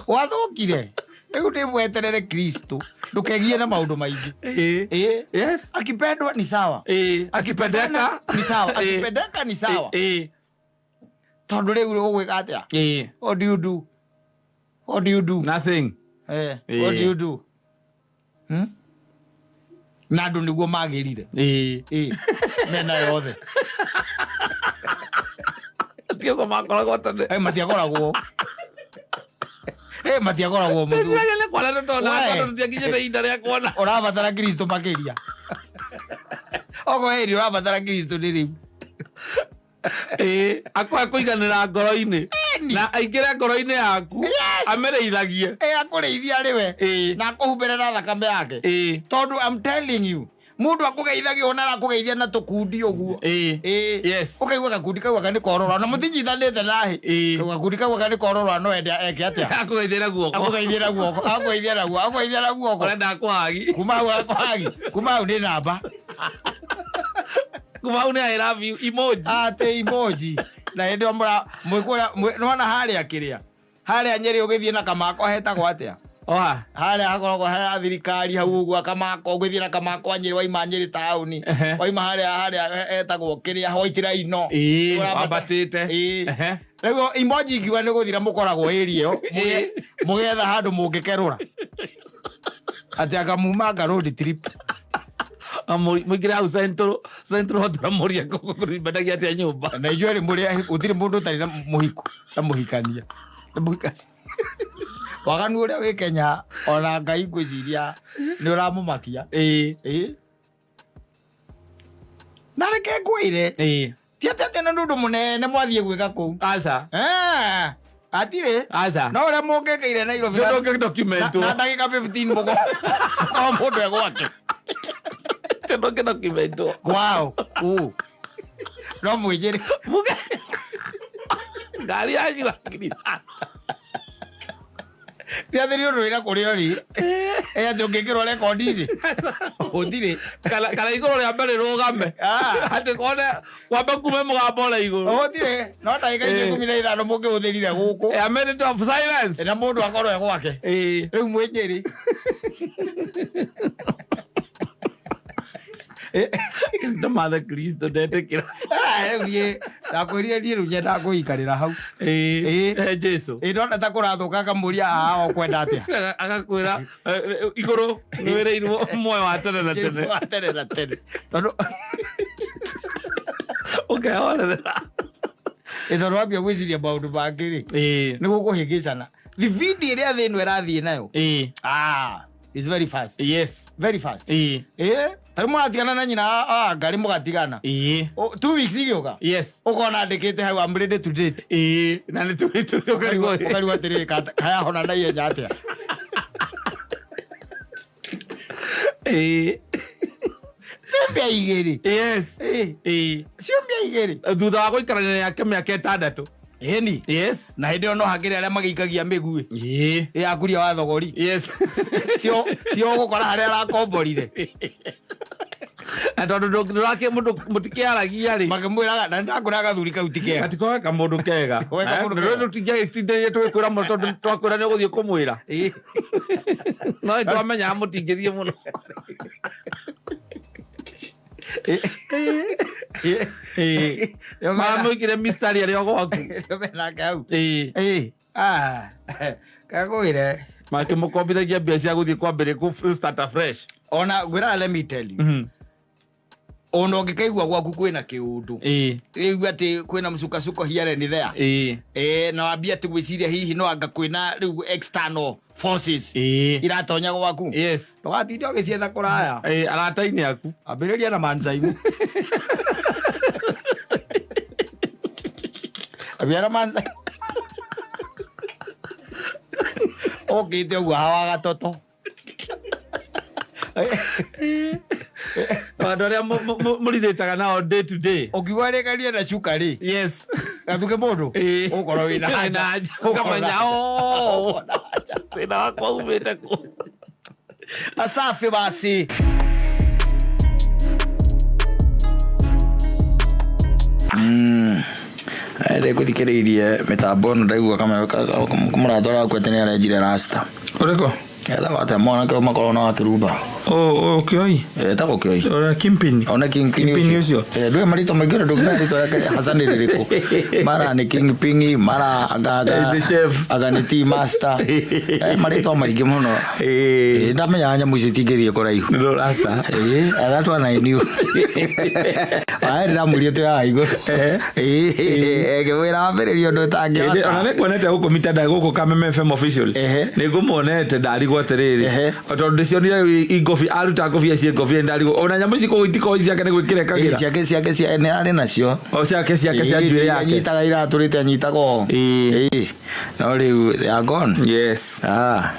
Wathũkire. Rĩu ndĩmweterere Kristo. Ndũkegie na maũndũ maingĩ. Ĩĩ. Ĩĩ. Yes. Akipendwa ni sawa. Ĩĩ. Akipendeka. Ni sawa. Ĩĩ. Akipendeka ni sawa. Ĩĩ. Tondũ rĩu ũgwĩka atĩa? Ĩĩ. What do you do? What do you do? Nothing. Eh, Ĩĩ. what do you do? Hmm? Na andũ nĩguo magĩrire. Ĩĩ. Ĩĩ. Mena yothe. Ti ũguo makoragwo tene. Eh, matiakoragwo. Eh, matiakoragwo mũthuri. Ndĩciragia nĩ kuona tũtonaga We. tondũ tũtiakinyĩte ihinda rĩa kuona. Ũrabatara Kristo makĩria. Okorwo hĩndĩ ũrabatara Kristo nĩ rĩu. Ĩĩ. Akwae kũiganĩra ngoro-inĩ. Ĩni. Na aingĩre ngoro-inĩ yaku. Yes. Amĩrĩithagie. Ĩ akũrĩithia arĩ we. Ĩĩ. Na akũhumbĩre na thakame yake. Ĩĩ. Tondũ I'm telling you, mũndũ akũgeithagia ona arakũgeithia na tũkundi ũguo. Ĩĩ. Ĩĩ. Yes. Ũkaigua gakundi kau aka nĩ korora na mũtinyitanĩte nahi. Ĩĩ. Gakundi kau aka nĩ korora no ende eke atĩa? Akũgeithia na guoko. Akũgeithia na guoko. Akũgeithia na guoko. Akũgeithia na guoko. Ũrenda akũhagi. Kuma hau akũhagi. Kuma hau nĩ namba. Kuma hau nĩ I love you emoji. Atĩ emoji. Na hĩndĩ ĩyo mũra mwĩkũra nĩwona harĩa kĩrĩa. Harĩa Nyĩrĩ ũgĩthiĩ na kamako hetagwo atĩa? Oha. Harĩa hakoragwo harĩa thirikari hau ũguo kamako ũgĩthiĩ na kamako Nyĩrĩ waima Nyĩrĩ taũni. Ehe. Waima harĩa harĩa etagwo kĩrĩa Hoitiraino. Ĩĩ, Ũrambata- wambatĩte. Ĩĩ. Ehe. Rĩu emoji ingiuga nĩ gũthira mũkoragwo area ĩyo. Ĩĩ. Mũgetha handũ mũngĩkerũra. Atĩ akamumanga road trip. Mũingĩre hau Central Central Hotel mũrie mendagia atĩa nyũmba. Na inyuĩ rĩ mũrĩ gũtirĩ mũndũ ũtarĩ na mũhiko na mũhikania. Na mũhikania. Waganu ũrĩa wĩ Kenya ona Ngai ngwĩciria nĩ ũramũmakia. Ĩĩ. Ĩĩ. Na reke ngwĩre Ĩĩ. ti atĩ atĩ nĩ ũndũ mũnene mwathiĩ gwĩka kũu. Aca. Eh, hatirĩ. Aca. No ũrĩa mũngĩkĩire Nairobi Ũcio ndũngĩ document na ndagĩka 15 mũgo o mũndũ e gwake. Ũcio ndũngĩ document Kwao. Ũ. No mwĩnjĩre. Muge. Ngari yanyu ngiri ithano. Ti atĩ nĩ ũndũ wĩra kũrĩa ũrĩ. Ĩ atĩ ũngĩkĩrwo rekondi-inĩ. Gũtirĩ. Kana igũrũ rĩa mbere rũgame. Ah. Atĩ kone kwambe kume mũgambo ũrĩa igũrũ. Gũtirĩ. No ndagĩka icio Ĩ. 15 mũngĩhũthĩrire gũkũ. A minute of silence. Na mũndũ akorwo e gwake. Ĩĩ. Rĩu mwĩ Nyĩrĩ. Ndũmathe Kristo ndetĩkĩra. Ah, rĩu niĩ ndakwĩrire niĩ rĩu nyendaga kũikarĩra hau. Ĩĩ. Ĩĩ. Eh, Jesu. Ĩ ndona ta kũrathũka akamũria haha ũkwenda atĩa. Agakwĩra igũrũ nĩwĩrĩirwo muoyo wa tene na tene. Wa tene na tene. Tondũ Ũkehorerera. ĩ tondũ wambia gwĩciria maũndũ mangĩ rĩ. Ĩĩ. Nĩ gũkũhĩngĩcana. Thibindi ĩrĩa thĩ ĩno ĩrathiĩ nayo. Ĩĩ. Ah, it's very fast. Yes. Very fast. Ĩĩ. Ĩ, ta rĩu mũratigana na nyina wa ngari mũgatigana. Ĩĩ. 2 weeks igĩũka. Yes. Ũkona andĩkĩte hau I'm ready to date. Ĩĩ. Na nĩ tũkarigwo. Ũkarigwo atĩrĩrĩ kayahona na ihenya atĩa. Ĩĩ. Ciumia igĩrĩ. Yes. Ĩ, Ĩĩ. ciumia igĩrĩ. Thutha wa gũikarania nake mĩaka 6. Ĩni. Yes. Na hĩndĩ ĩyo no hakĩrĩ arĩa magĩikagia mĩguĩ. Ĩĩ. Ĩ akuria wa thogori. Yes. Tio tio gũkora harĩa arakomborire. Na tondũ ndũrakĩ mũndũ mũtikĩaragia rĩ. Makĩmwĩraga na nĩndakũra gathuri kau ti kega. Gatikoe kamũndũ kega. Koe kamũndũ kega. Tũtingĩtindanĩria tũgĩkwĩra mũno tondũ twakwĩra nĩ ũgũthiĩ kũmwĩra. Ĩ. No nĩtwamenyaga mũtingĩthiĩ mũno. Ĩ. Ĩĩ. Nĩo mena- Maramũigire mistari arĩ o gwaku. nĩo menake hau. Ĩĩ. Ĩ. Ah. Kakwĩre. Makĩmũkombithagia mbia cia gũthiĩ kwambĩrĩria kũ start afresh. Ona ngwĩraga let me tell you. Ona ũngĩkaigua gwaku kwĩna kĩũndũ. Ĩĩ. Ĩigua atĩ kwĩna msukasuko here and there. Ĩĩ. Eh, na wambie atĩ gwĩciria hihi no anga kwĩna rĩu external forces Ĩĩ. iratonya gwaku. Yes. Ndũgatinde ũgĩcietha kũraya. Ĩĩ, arata-inĩ aku. Ambĩrĩria na manzaimu. Ambĩrĩria na manzaimu. Ũkĩte ũguo hawa gatoto. Andũ arĩa mũrirĩtaga nao day to day. Ũkiuga rĩkarie na cuka rĩ. Yes. Gathuke mũndũ. Ĩĩ. Ũgũkorwo wĩna Wĩna haja. haja. Ũgũkorwo Ũkamenya, na haja. "Oh, Ũgũkorwo na haja." thĩna wakwa umĩte kũ. Asafi basi. Ndĩkũthikĩrĩirie mĩtambo ĩno ndaigua mũrata ũrakua atĩ nĩ arenjire rasta. Ũrĩkũ? Etagwo atĩa mwanake ũyũ makoragwo na wa kĩrumba? Ũyũ Kĩoi? Etagwo Kĩoi. Ũrĩa Kingpin? Ona Kingpin Kingpin ũcio? Ndũĩ marĩtwa maingĩ ona ndũngĩmenya rĩtwa rĩake hasa nĩ rĩrĩkũ. Mara nĩ Kingpin, mara anga anga Nĩ chef. anga nĩ tea master. Marĩtwa maingĩ mũno. Ĩĩ. Ndamenyaga nyamũ icio itingĩthiĩ kũraihu. Nĩ rasta. Ĩĩ, that one I knew. Aye ndĩramũria twĩ haha igũrũ. Ĩĩ, ngĩmwĩra wambĩrĩria ũndũ Ona ũtangĩhota. nĩ nguonete gũkũ mitandao gũkũ Kameme FM official. Ehe. Nĩ ngũmuonete ndarigwo atĩrĩrĩ. Ehe. Tondũ ndĩcionire rĩu i ngobia aruta ngobia ciĩ ngobia ndarigwo. Ona nyamũ ici kũu itikoragwo ciake nĩ gwĩkĩra Ĩĩ, ekagĩra. ciake ciake cia nĩ arĩ nacio. O ciake ciake cia Ĩĩ, njuĩrĩ yake. anyitaga iratũrĩte anyitaga ũũ. Ĩĩ. Ĩĩ. No rĩu they are gone. Yes. Ah.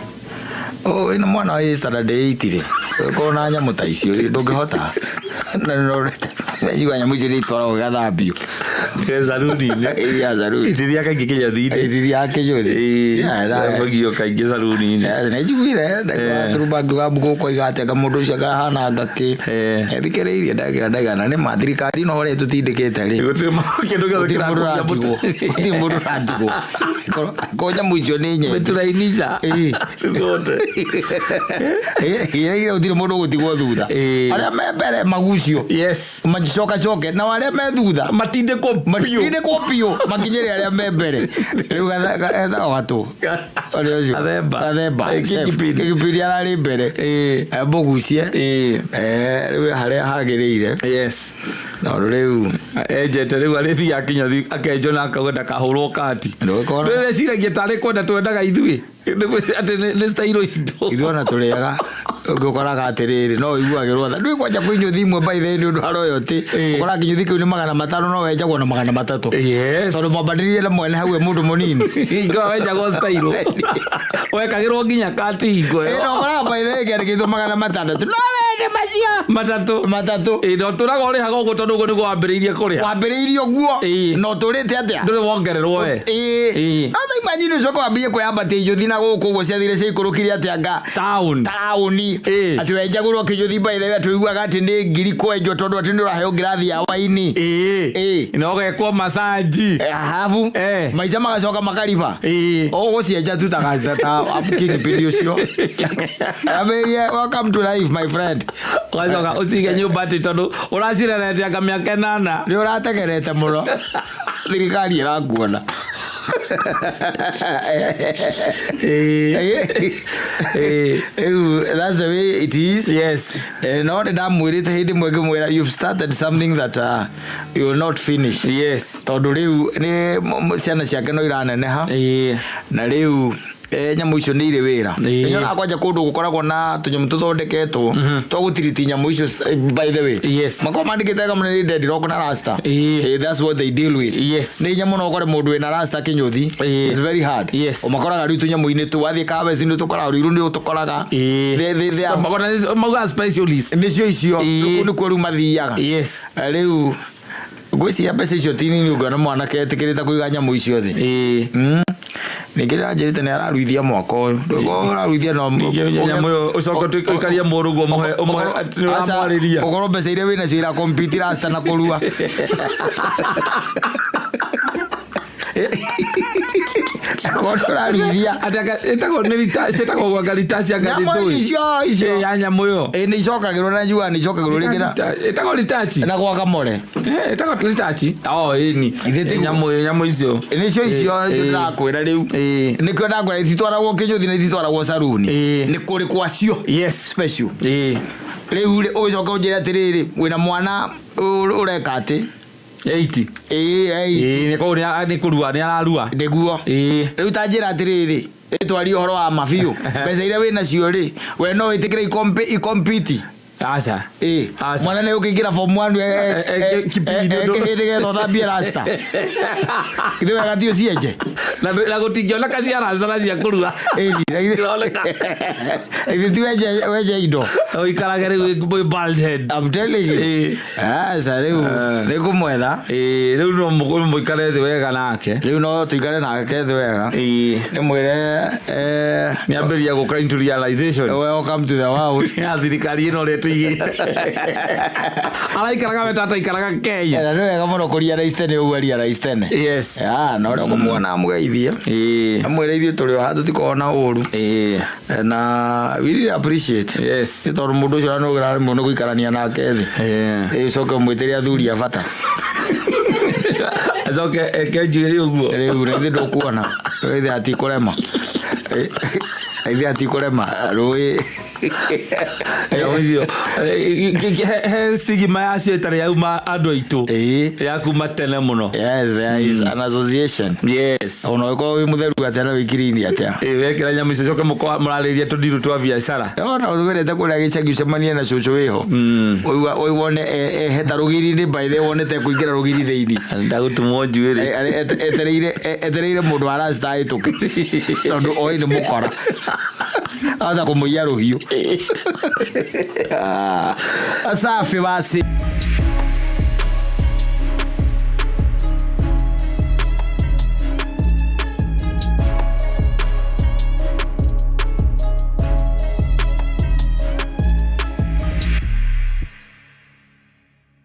Oh, ĩno mwana wa standard 8 rĩ. Ũkorwo na nyamũ ta icio rĩ, ndũngĩhota. Na no njigua nyamũ icio nĩ itwaragwo igathambio. Saruni-inĩ. Ĩĩ, ya saruni. Itithiaga kaingĩ kĩnyathi-inĩ. Itithiaga kĩnyũthi. Ĩĩ. Thambagio kaingĩ saruni-inĩ. Nĩnjiguire ndagĩra ngiuga gũkũ aiga atĩ anga mũndũ ũcio akahana anga kĩ. Thikĩrĩirie ndagĩra ndaigana nĩ ma thirikari ĩno ũrĩa ĩtũtindĩkĩte rĩ. Gũtirĩ kĩndũ gĩothe Gũtirĩ mũndũ kĩrakũgia ũratigwo. Gũtirĩ mũndũ ũratigwo. Ko nyamũ icio nĩ nyenje. Mĩturainica. Ĩĩ. Ciothe. Ĩĩ, gũtirĩ mũndũ ũgũtigwo thutha. Ĩĩ. Arĩa me mbere magucio. Yes. Macokacoke nao arĩa me thutha Matindĩkwo biũ. matindĩkwo biũ makinyĩre arĩa me mbere. Rĩu ethagwo gatũ. Ũrĩa ũcio. Gathemba. Gathemba. Ĩĩ, Kingpin. Kingpin ararĩ mbere. Ĩĩ. Mũgucie. Ĩĩ. Rĩu harĩa hagĩrĩire. Yes. Tondũ rĩu Enjete rĩu arĩthiaga kĩnyothi akenjwo na akauga ndakahũrwo kati. Ndũgĩkorwo- Ndĩreciragia tarĩ kwenda twendaga ithuĩ. Atĩ nĩ style itũ. ithuĩ ona tũrĩaga ũgĩkoraga atĩrĩrĩ no ũiguagĩrwo tha ndũĩ kwanja kwĩ inyuthi imwe by the way nĩ ũndũ wa royalty Ĩĩ. ũkoraga kĩnyuthi kĩu nĩ 500 no wenjagwo na 300 Yes. tondũ mwambanĩrĩrie na mwene hau e mũndũ mũnini Hingo ĩyo wenjagwo style. Wekagĩrwo nginya kati hingo Ĩĩ, ĩyo. na ũkoraga by the way kĩandĩkĩtwo 600 no wende macio Matatũ. matatũ Ĩĩ na ũtũraga ũrĩhaga ũguo tondũ ũguo nĩguo wambĩrĩirie kũrĩa. wambĩrĩirie ũguo Ĩĩ. na ũtũrĩte atĩa Ndũrĩ wongererwo we. Ĩĩ. Ĩĩ. No ta imagine ũcoke wambie kwĩyambatia inyuthi na gũkũ ũguo ciathire ciaikũrũkire atĩa nga Town. taũni Ĩĩ. atĩ wenjagũrwo kĩnyũthi by the way atĩ ũiguaga atĩ nĩ ngiri kwenjwo tondũ atĩ nĩ ũraheo ngirathi ya waini Ĩĩ. Ĩĩ. Na ũgekwo massage. Arabu Eh. maica magacoka makariba Ĩĩ. ũgũcienja tu ta kingpin ũcio ambĩrĩrie welcome to life my friend Ũgacoka ũcige nyũmba atĩ tondũ ũracirerete anga mĩaka ĩnana. nĩ ũrategerete mũno thirikari ĩrakuona Ĩĩ. Ĩĩ. Rĩu, that's the way it is. Yes. No nĩ ndamwĩrĩte hĩndĩ ĩmwe ngĩmwĩra you've started something that you will not finish. Yes. Tondũ rĩu nĩ ciana ciake no iraneneha. Ĩĩ. Na rĩu nyamũ icio nĩ irĩ wĩra. Ĩĩ. Nĩnyonaga kwanja kũndũ gũkoragwo na tũnyamũ tũthondeketwo twa gũtiriti nyamũ icio by the way. Yes. Makoragwo mandĩkĩte wega mũno nĩ dreadlock na rasta. Ĩĩ. That's what they deal with. Yes. Nĩ hinya mũno ũkore mũndũ wĩna rasta kĩnyũthi. Ĩĩ. It's very hard. Yes. Ũmakoraga rĩu tũnyamũ-inĩ tũu wathiĩ kaweci nĩ ũtũkoraga rũirũ nĩ ũtũkoraga. Ĩĩ. They are- Ona nĩ- maugaga specialist. nĩcio icio Ĩĩ. kũu nĩkuo rĩu mathiaga. Yes. Rĩu Ngwĩciria mbeca icio ti nini ũngĩona mwanake etĩkĩrĩte kũiga nyamũ icio thĩ. Ĩĩ. Ningĩ ndĩranjĩrĩte nĩ araruithia mwaka ũyũ. Ndũgũkorwo ũraruithia no Ningĩ nyamũ ĩyo ũcoke ũtuĩke ũikarie mũrũguo ũmũhe ũmũhe atĩ nĩ ũramwarĩria. Ũkorwo mbeca iria wĩnacio ira compete rasta na kũrua. Korwo ndũraruithia. Atĩ anga ĩtagwo nĩ rita ciĩtagwo gwanga rita cia Nyamũ ngari icio icio. ya nyamũ ĩyo. Ĩ nĩ icokagĩrwo na njugaga nĩ icokagĩrwo rĩngĩ na Ĩtagwo ritachi. na gwaka more. Eh, ĩtagwo ritachi. Oh, ĩni. Ithe tiguo. Nyamũ nyamũ icio. Nĩcio icio nĩcio Ĩ. ndĩrakwĩra rĩu. Ĩ. Nĩkĩo ndakwĩra ititwaragwo kĩnyũthi na ititwaragwo saruni. Ĩ. Nĩ kũrĩ kwacio. Yes. Special. Ĩ. Rĩu rĩ ũgĩcoka ũnjĩre atĩrĩrĩ wĩna mwana ũreka atĩ. 80. Ĩĩ ĩĩ. Ĩ, nĩ kũu nĩ kũrua nĩ ararua. Nĩguo. Ĩ. Rĩu ta njĩra atĩrĩrĩ ĩtwarie ũhoro wa mabiũ mbeca iria wĩnacio rĩ we no wĩtĩkĩre ikompiti. Aca. Ĩ. Aca. Mwana nĩ ũkĩingĩra form 1 kipindi ũndũ- kĩhĩndĩ getha ũthambie rasta. Githĩ wega ti ũcienje. Na na gũtingĩoneka ciara cia kũrua. Ĩni, na githĩ ti wenje wenje indo. Ũikarage rĩu wĩ bald head. I'm telling you. Ĩ. Aca rĩu Eh. nĩ ngũmwetha. Ĩ, rĩu no mũikare thĩ wega nake. Rĩu no tũikare nake thĩ wega. Ĩ. Ndĩmwĩre Nĩ ambĩrĩria gũka into realization. welcome to the world. Ya thirikari ĩno ũrĩa tũigĩte. Araikaraga we tata aikaraga Kenya. Na nĩ wega mũno kũ realize tene ũguo realize tene. Yes. Ah, na ũrĩa ũkũmuona amũgeithie. Ĩ. Amwĩre ithuĩ tũrĩ o haha tũtikoragwo na ũru. Ĩ. Na we really appreciate. Yes. Nĩ tondũ mũndũ ũcio nĩ ũraremwo nĩ gũikarania nake thĩ. Ĩ. Ĩ ũcoke ũmwĩtĩre athuri a bata. Acoke eke njuĩrĩ ũguo. Rĩu rĩu ithe ndũkuona. Ithe atikũrema. Ithe atikũrema. Rũĩ. Nyamũ icio. He stigma yacio ĩtarĩ yauma andũ aitũ. Ĩ. Ya kuma tene mũno. Yes, there is an association. Yes. Ona ũkorwo wĩ mũtheru atĩa na wĩ clean atĩa. Ĩ, wekĩra nyamũ icio coke mũkorwo mũrarĩria tũndiru twa biacara. Ona wendete kũrĩa gĩcagi ũcemanie na cũcũ wĩho. Wone eheta rũgiri-inĩ by the way wone te kũingĩra rũgiri thĩinĩ. Ndagũtumwo njuĩrĩ. Etereire etereire mũndũ wa rasta ahĩtũke tondũ oĩ nĩ mũkora. Ahota kũmũiya rũhiũ. Safi basi.